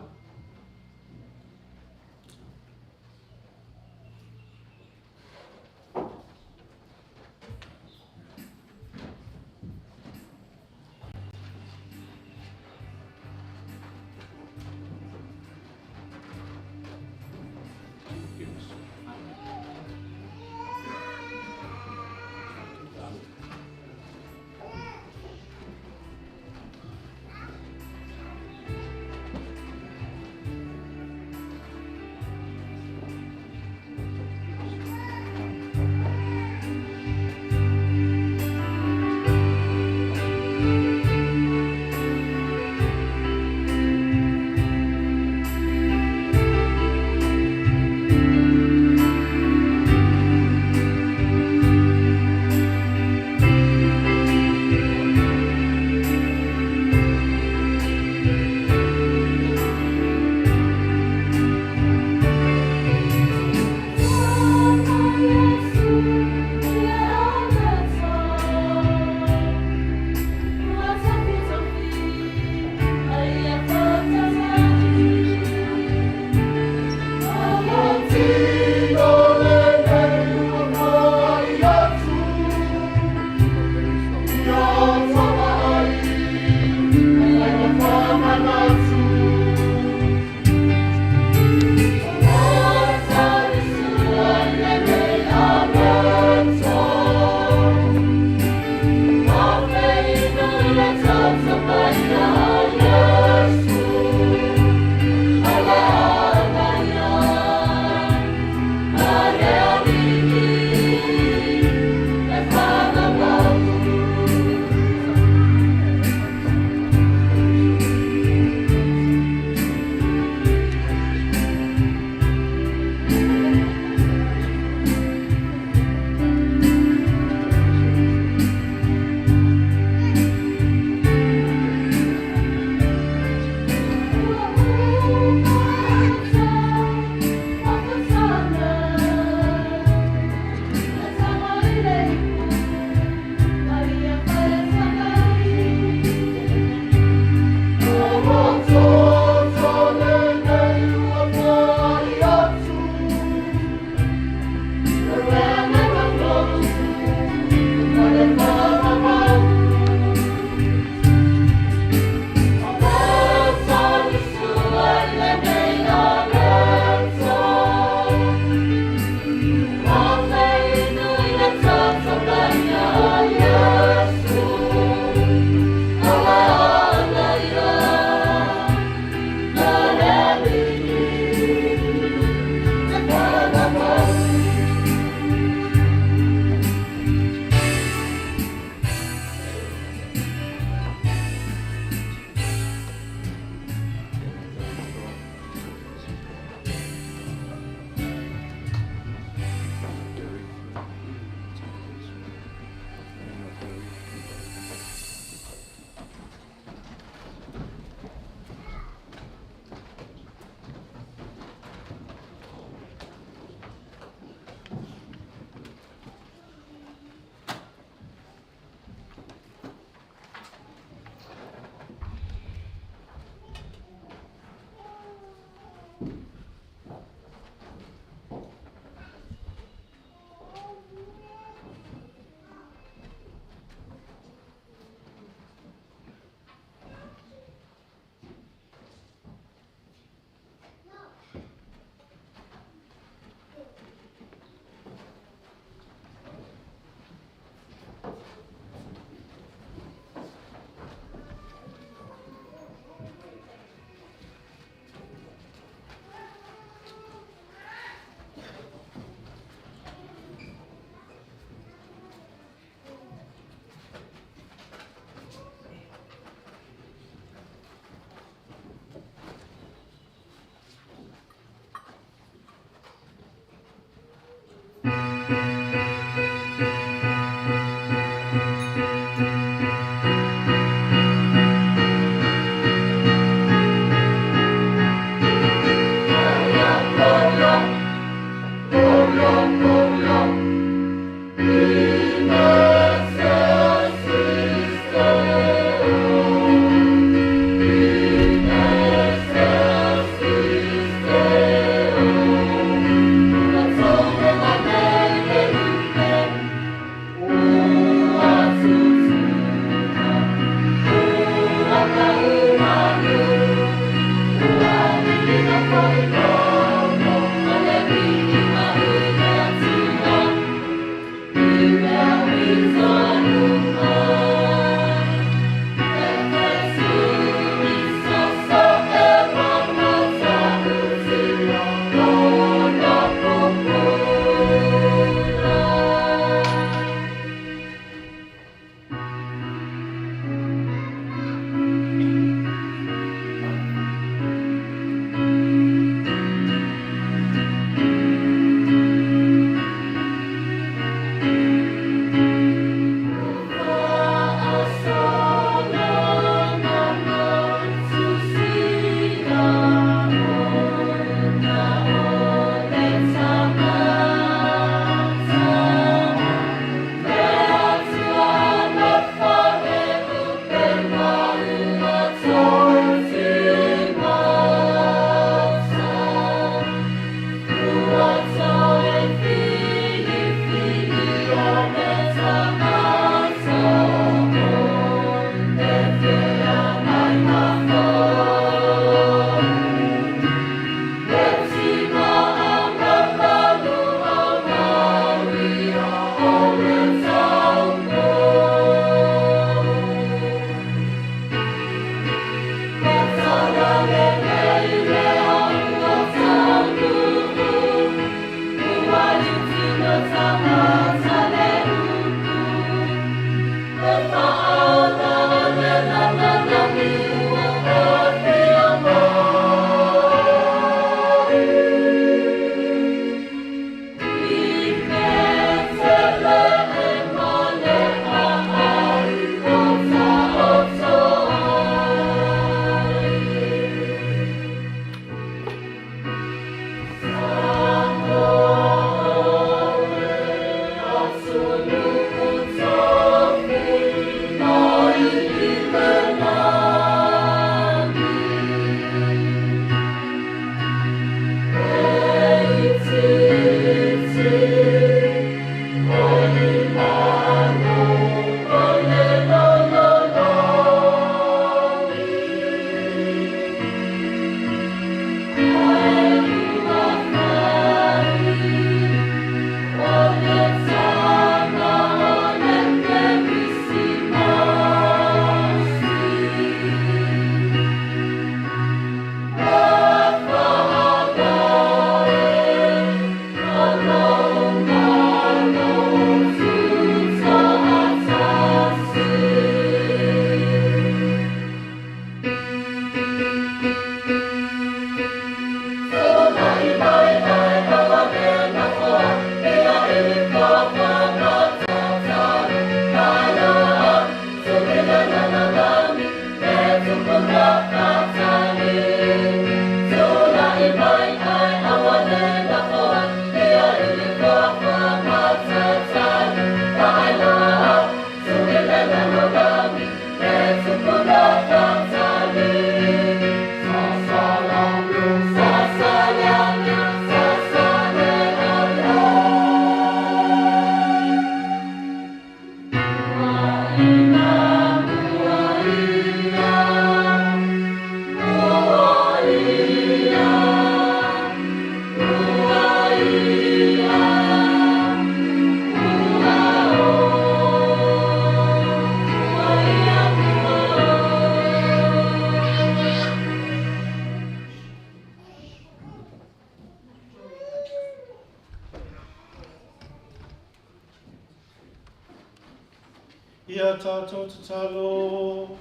Ia tātou tatalo.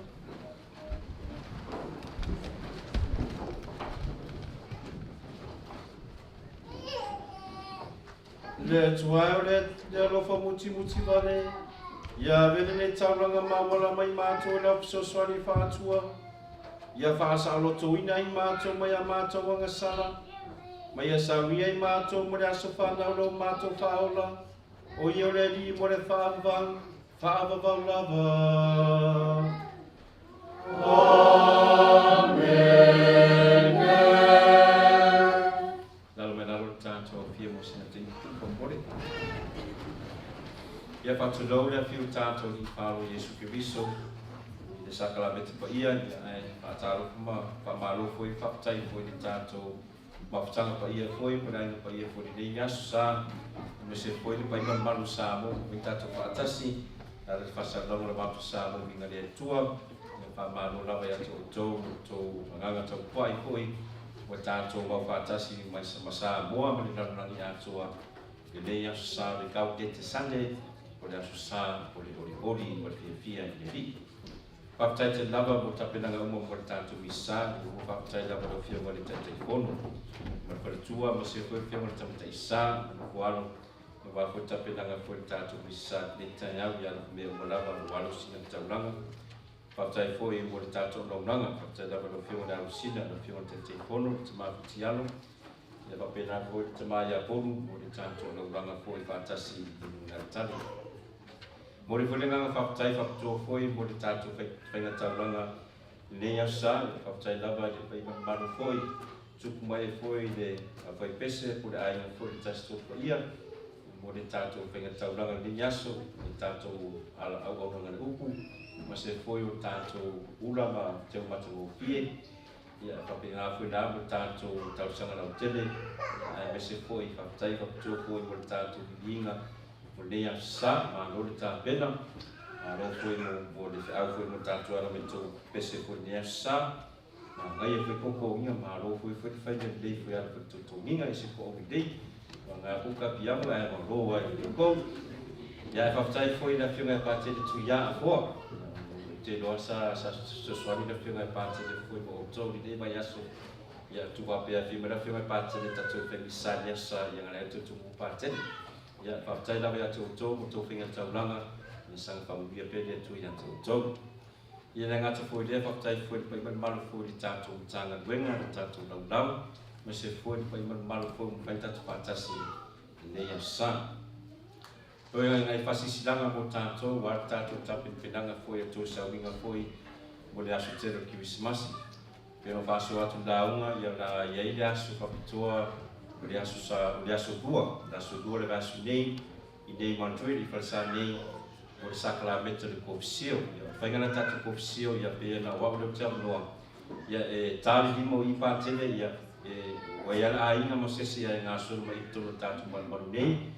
Le Atua e o le le alofa mutimuti vale, ia ave lenei taulaga mauala mai matou i lau fesoasoani faatua, ia faasaolotoina ai matou mai a matou agasala, ma ia saunia ai matou mo le aso fanau lo matou faaola, o ia o le Alii mo le faavavau, faavavau lava. Lalo mai lalo le tatou afio mo sina taimi faamolemole. Ia faatulou le afio o tatou Alii Faaalo Iesu Keriso i le sakalamete paia, ia ae faatalofa ma faamalo foi, faafetai foi i le tatou mafutaga paia foi ma le aiga paia foi i lenei aso sa, aemaise foi le paia mamalu o Samoa ua fai tatou faatasi e ala i le faasalalauga o le maota Samoa i uiga le Atua. Ia faamalo lava ia te outou lo outou agaga taupuai foi ua tatou mau faatasi mai ma Samoa ma le lalolagi atoa i lenei aso sa o le Gaudete Sunday, o le aso sa o le olioli ma le fiafia i le Alii. Faafetai tele lava mo tapenaga uma mo le tatou misa. Ua faafetai lava lau Afioga i le Taitaifono ma le faletua ma se foi Afioga i le Tamaitai Sa ma le alo aua foi tapenaga foi le tatou misa i lenei taeao i ala mea uma lava ua alo sina le taulaga. Faafetai foi mo le tatou launaga. Faafetai lava lau Afioga i le Alosina, lau Afioga i le Taitaifono, le Tama Fitialo, ia faapena foi le Tama ia Polu mo le tatou laulaga foi faatasi i le Gatali. Mo le foi le agaga faafetai faapitoa foi mo le tatou faiga taulaga i lenei aso sa, faafetai lava i le paia mamalu foi tupu mai ai foi le faipese po o le aiga foi le Tasi Tolu Paia mo le tatou faiga taulaga i lenei aso, le tatou ala auaunaga le upu ma se foi o tatou ula ma teu matagofie. Ia faapena foi la mo le tatou talosaga lautele, aemaise foi faafetai faapitoa foi mo le tatou viiga mo lenei aso sa. Malo le tapena, malo foi mo le feau foi mo le tatou ala me tou pese foi lenei aso sa. Manaia foi totogiga, malo foi foi le fai lelei foi ala foi le totogiga e se po au lelei. Ua ngā kuka piamu ae malo ai le kou. Ia e faafetai foi i le Afioga ia Patele Tuia Afoa. te iloa sa sa fesoasoani le Afioga i le Patele foi ma outou i lenei vaiaso. Ia, tu faapea afio mai le Afioga i le Patele tatou fai misa i le aso sa ia galae atu tumu Patele. Ia, faafetai lava ia te outou ma outou faiga taulaga, ia saga faamanuia pea le Atua ia te outou. Ia le gata foi lea, faafetai foi i le paia ma le mamalu foi i le tatou Matagaluega, le tatou laulau, aemaise foi le paia ma le mamalu foi ua mafai ona tatou faatasi i lenei aso sa. Toe nai faasilasilaga mo tatou, aua le tatou tapenapenaga foi a outou sauiga foi mo le aso tele o le Kerisimasi. Pei ona faasoa atu i lauga, ia o le a i ai le aso faapitoa o le aso sa, o le aso lua, le aso lua o le vaiaso nei, i nei Madrid, i falesa nei, mo le sakalameta o le Kovisio. Ia, o le faiga lea tatou Kovisio, ia pei ona o au lea ou te avanoa, ia e ta le lima o i patele, ia e ua i ai le aiga ma se isi e gasolo mai i totonu o le tatou malumalu nei,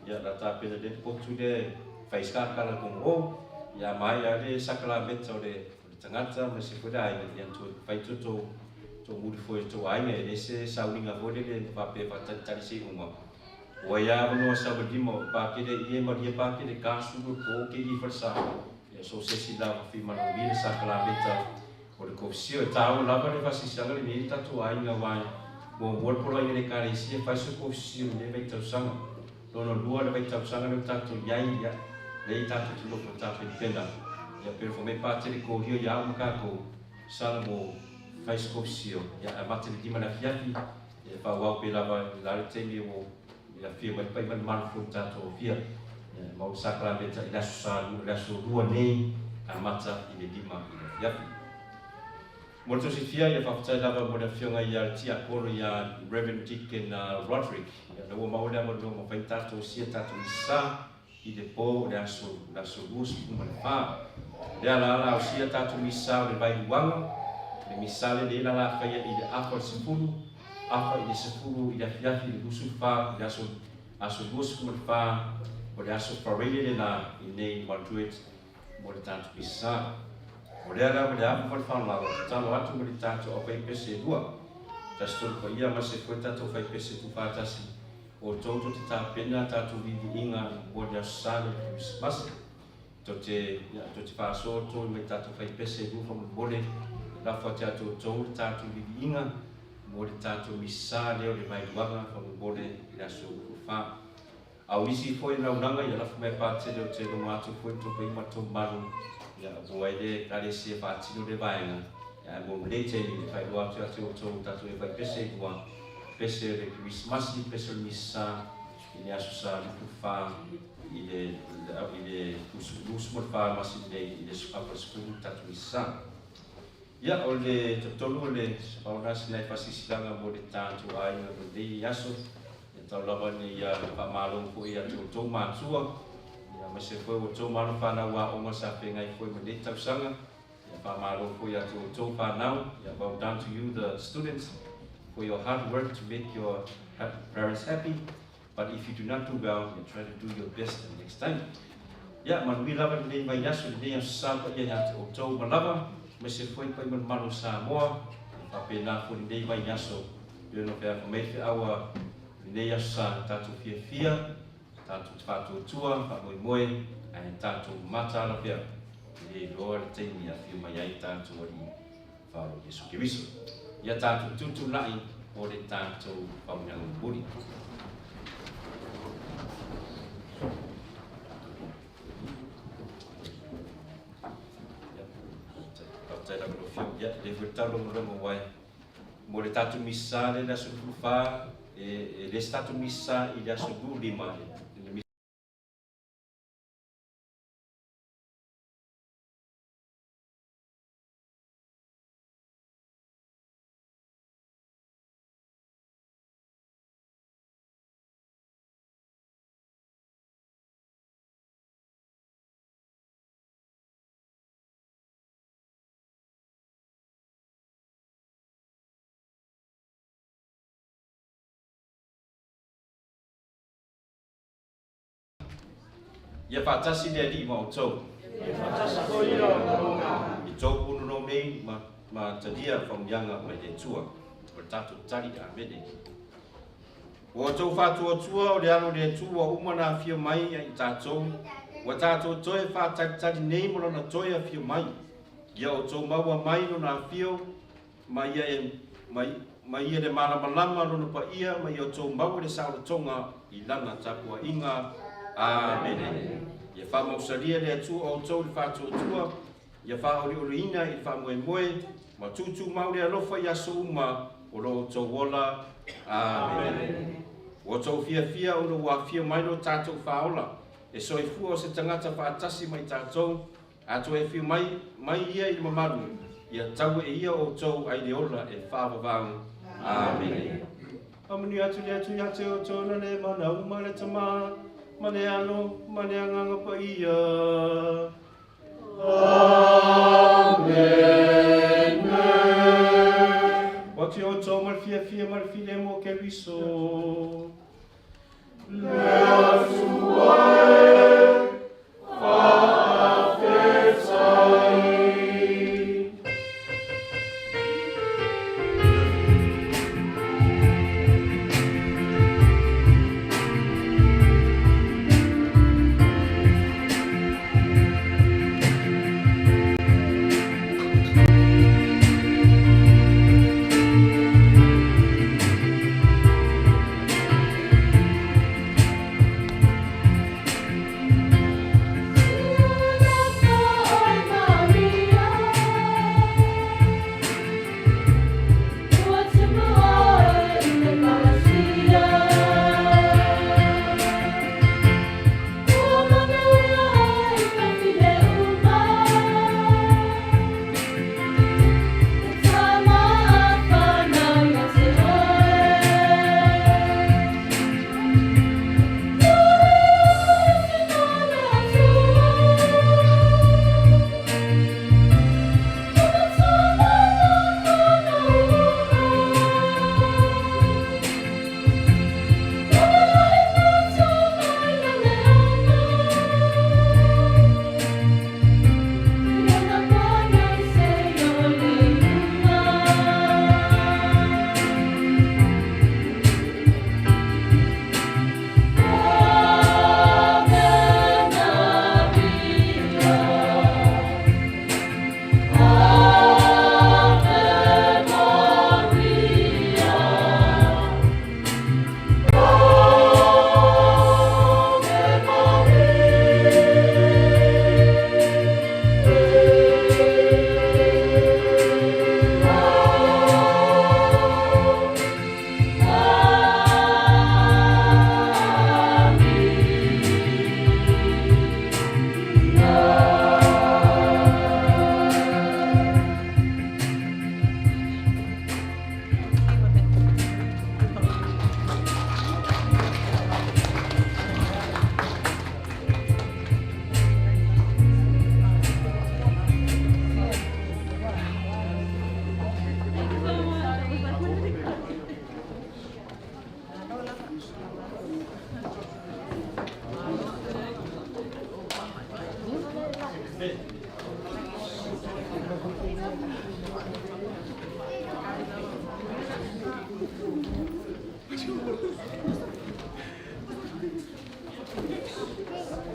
Ia, la tapena lea le potu lea e fai sa kala kongo, ia maea le sakalameta o le tagata ma se foi le aiga, ia toe fai to tou tou muli foi i tou aiga, e le se sauniga foi lele e faapea faatalitali se iuga. Ua ia avanoa savalima o pakele i e malie pakele kasulu po ke i falesa, ia so se isi lava fi manaomia le sakalameta o le kovsio. E taua lava le faasisaga lenei i le tatou aiga aua e muamua le poloaiga i le Ekalesia e fai se kovsio i lenei vaitausaga. Lona lua le vaitausaga lea ua tatou i ai, ia, lea tatou te nofo tapenapena. Ia, pei ona fai mai Patele Kolia ia au ma tatou, sala mo fai se kovsio, ia, amata i le 5 i le afiafi, ia, faaauau pea lava i la le taimi ua afio mai le pai ma le malu foi i le tatou afia. Ia, maua le sakalameta i le aso sa, le aso lua nei, amata i le 5 i le afiafi. Mo le tosifia, ia faafetai lava mo le afioga ia le Tiakono ia Rev. Deacon Roderick, ia na ua maua le avanoa mafai ona tatou sia tatou misa i le po o le aso le aso 24. Lea la la osia tatou misa o le vailuaga, le misa le le la la faia i le afa o le 10, afa i le 10 i le afiafi i le 24 i le aso aso 24 o le aso Faraile le la i nei Madrid mo le tatou misa. O lea la ma le ava ma le faaaloalo, tatalo atu ma le tatou aufaipese e lua, tasi tolu paia ma se foi tatou faipese tuufaatasi, outou to te tapena tatou viiviiga mo le Aso Sa le Kerisimasi. To te, ia, to te faasoa outou mai tatou faipese e lua faamolemole, lafo atu ia te outou le tatou viiviiga mo le tatou misa lea o le vailuaga faamolemole i le aso 24. A o isi foi launaga ia lafo mai patele o te logo atu foi tupe i matou malu ia ua ai le ekalesia faatino le vaega ia ae mo lenei taimi e faailoa atu ia te outou tatou e fai pese i lua pese o le Kerisimasi pese o le Misa i le aso sa 24 i le i le 24 masina nei i le aso apa 10 tatou Misa. Ia o le totonu o le faonasi nai faasisilaga mo le tatou aiga mo lenei aso. Ia tau lava ina ia faamalo foi ia te outou matua, ia aemaise foi o outou ma alo fanau aoga sa feagai foi ma lenei tausaga. Ia faamalo foi ia te outou fanau. Ia well done to you the students for your hard work to make your parents happy. But if you do not do well, ia try to do your best the next time. Ia manuia lava lenei vaiaso, lenei aso sa paia ia te outou ma lava, aemaise foi pai ma le mamalu o Samoa, ia faapena foi lenei vaiaso. Pei ona feafa mai le feau a lenei aso sa tatou fiafia, tatou te faatuatua, faamoemoe, ae tatou mataala pea, e le iloa le taimi e afio mai ai tatou Alii Faaolo Iesu Keriso. Ia tatou tutulai mo le tatou faauigaga mulimuli. Faafetai lava i lau Afioga. Ia, lea foi le taulogologo ai mo le tatou misa lea i le aso 24, e le se tatou misa i le aso 25, le Ia faatasi le Alii ma outou. Ia faatasi foi ia outou agaga. I tou punonou nei ma, ma talia faumuiaga mai le Atua. O le tatou tali, Amene. Ua outou faatuatua o le alo o le Atua ua uma ona afio mai ia i tatou, ua tatou toe faatalitali nei ma lona toe afio mai. Ia outou maua mai lona afio ma ia e mai ma ia le malamalama lona paia ma ia outou maua le saolotoga i lana tapuaiga. Amene. Ia faamausalia le Atua outou i le faatuatua, ia faaolioliina i le faamoemoe, ma tutumau le alofa i aso uma o lo outou ola. Amene. Ua outou fiafia ona ua afio mai lo tatou Faaola, e soifua o se tagata faatasi ma i tatou, a toe afio mai mai ia i le mamalu, ia tau e ia outou ai le ola e faavavau. Amene. Faamanuia atu le Atua ia te outou ona le mana uma le Tamā, ma le Alo, ma le Agaga Paia. Amene.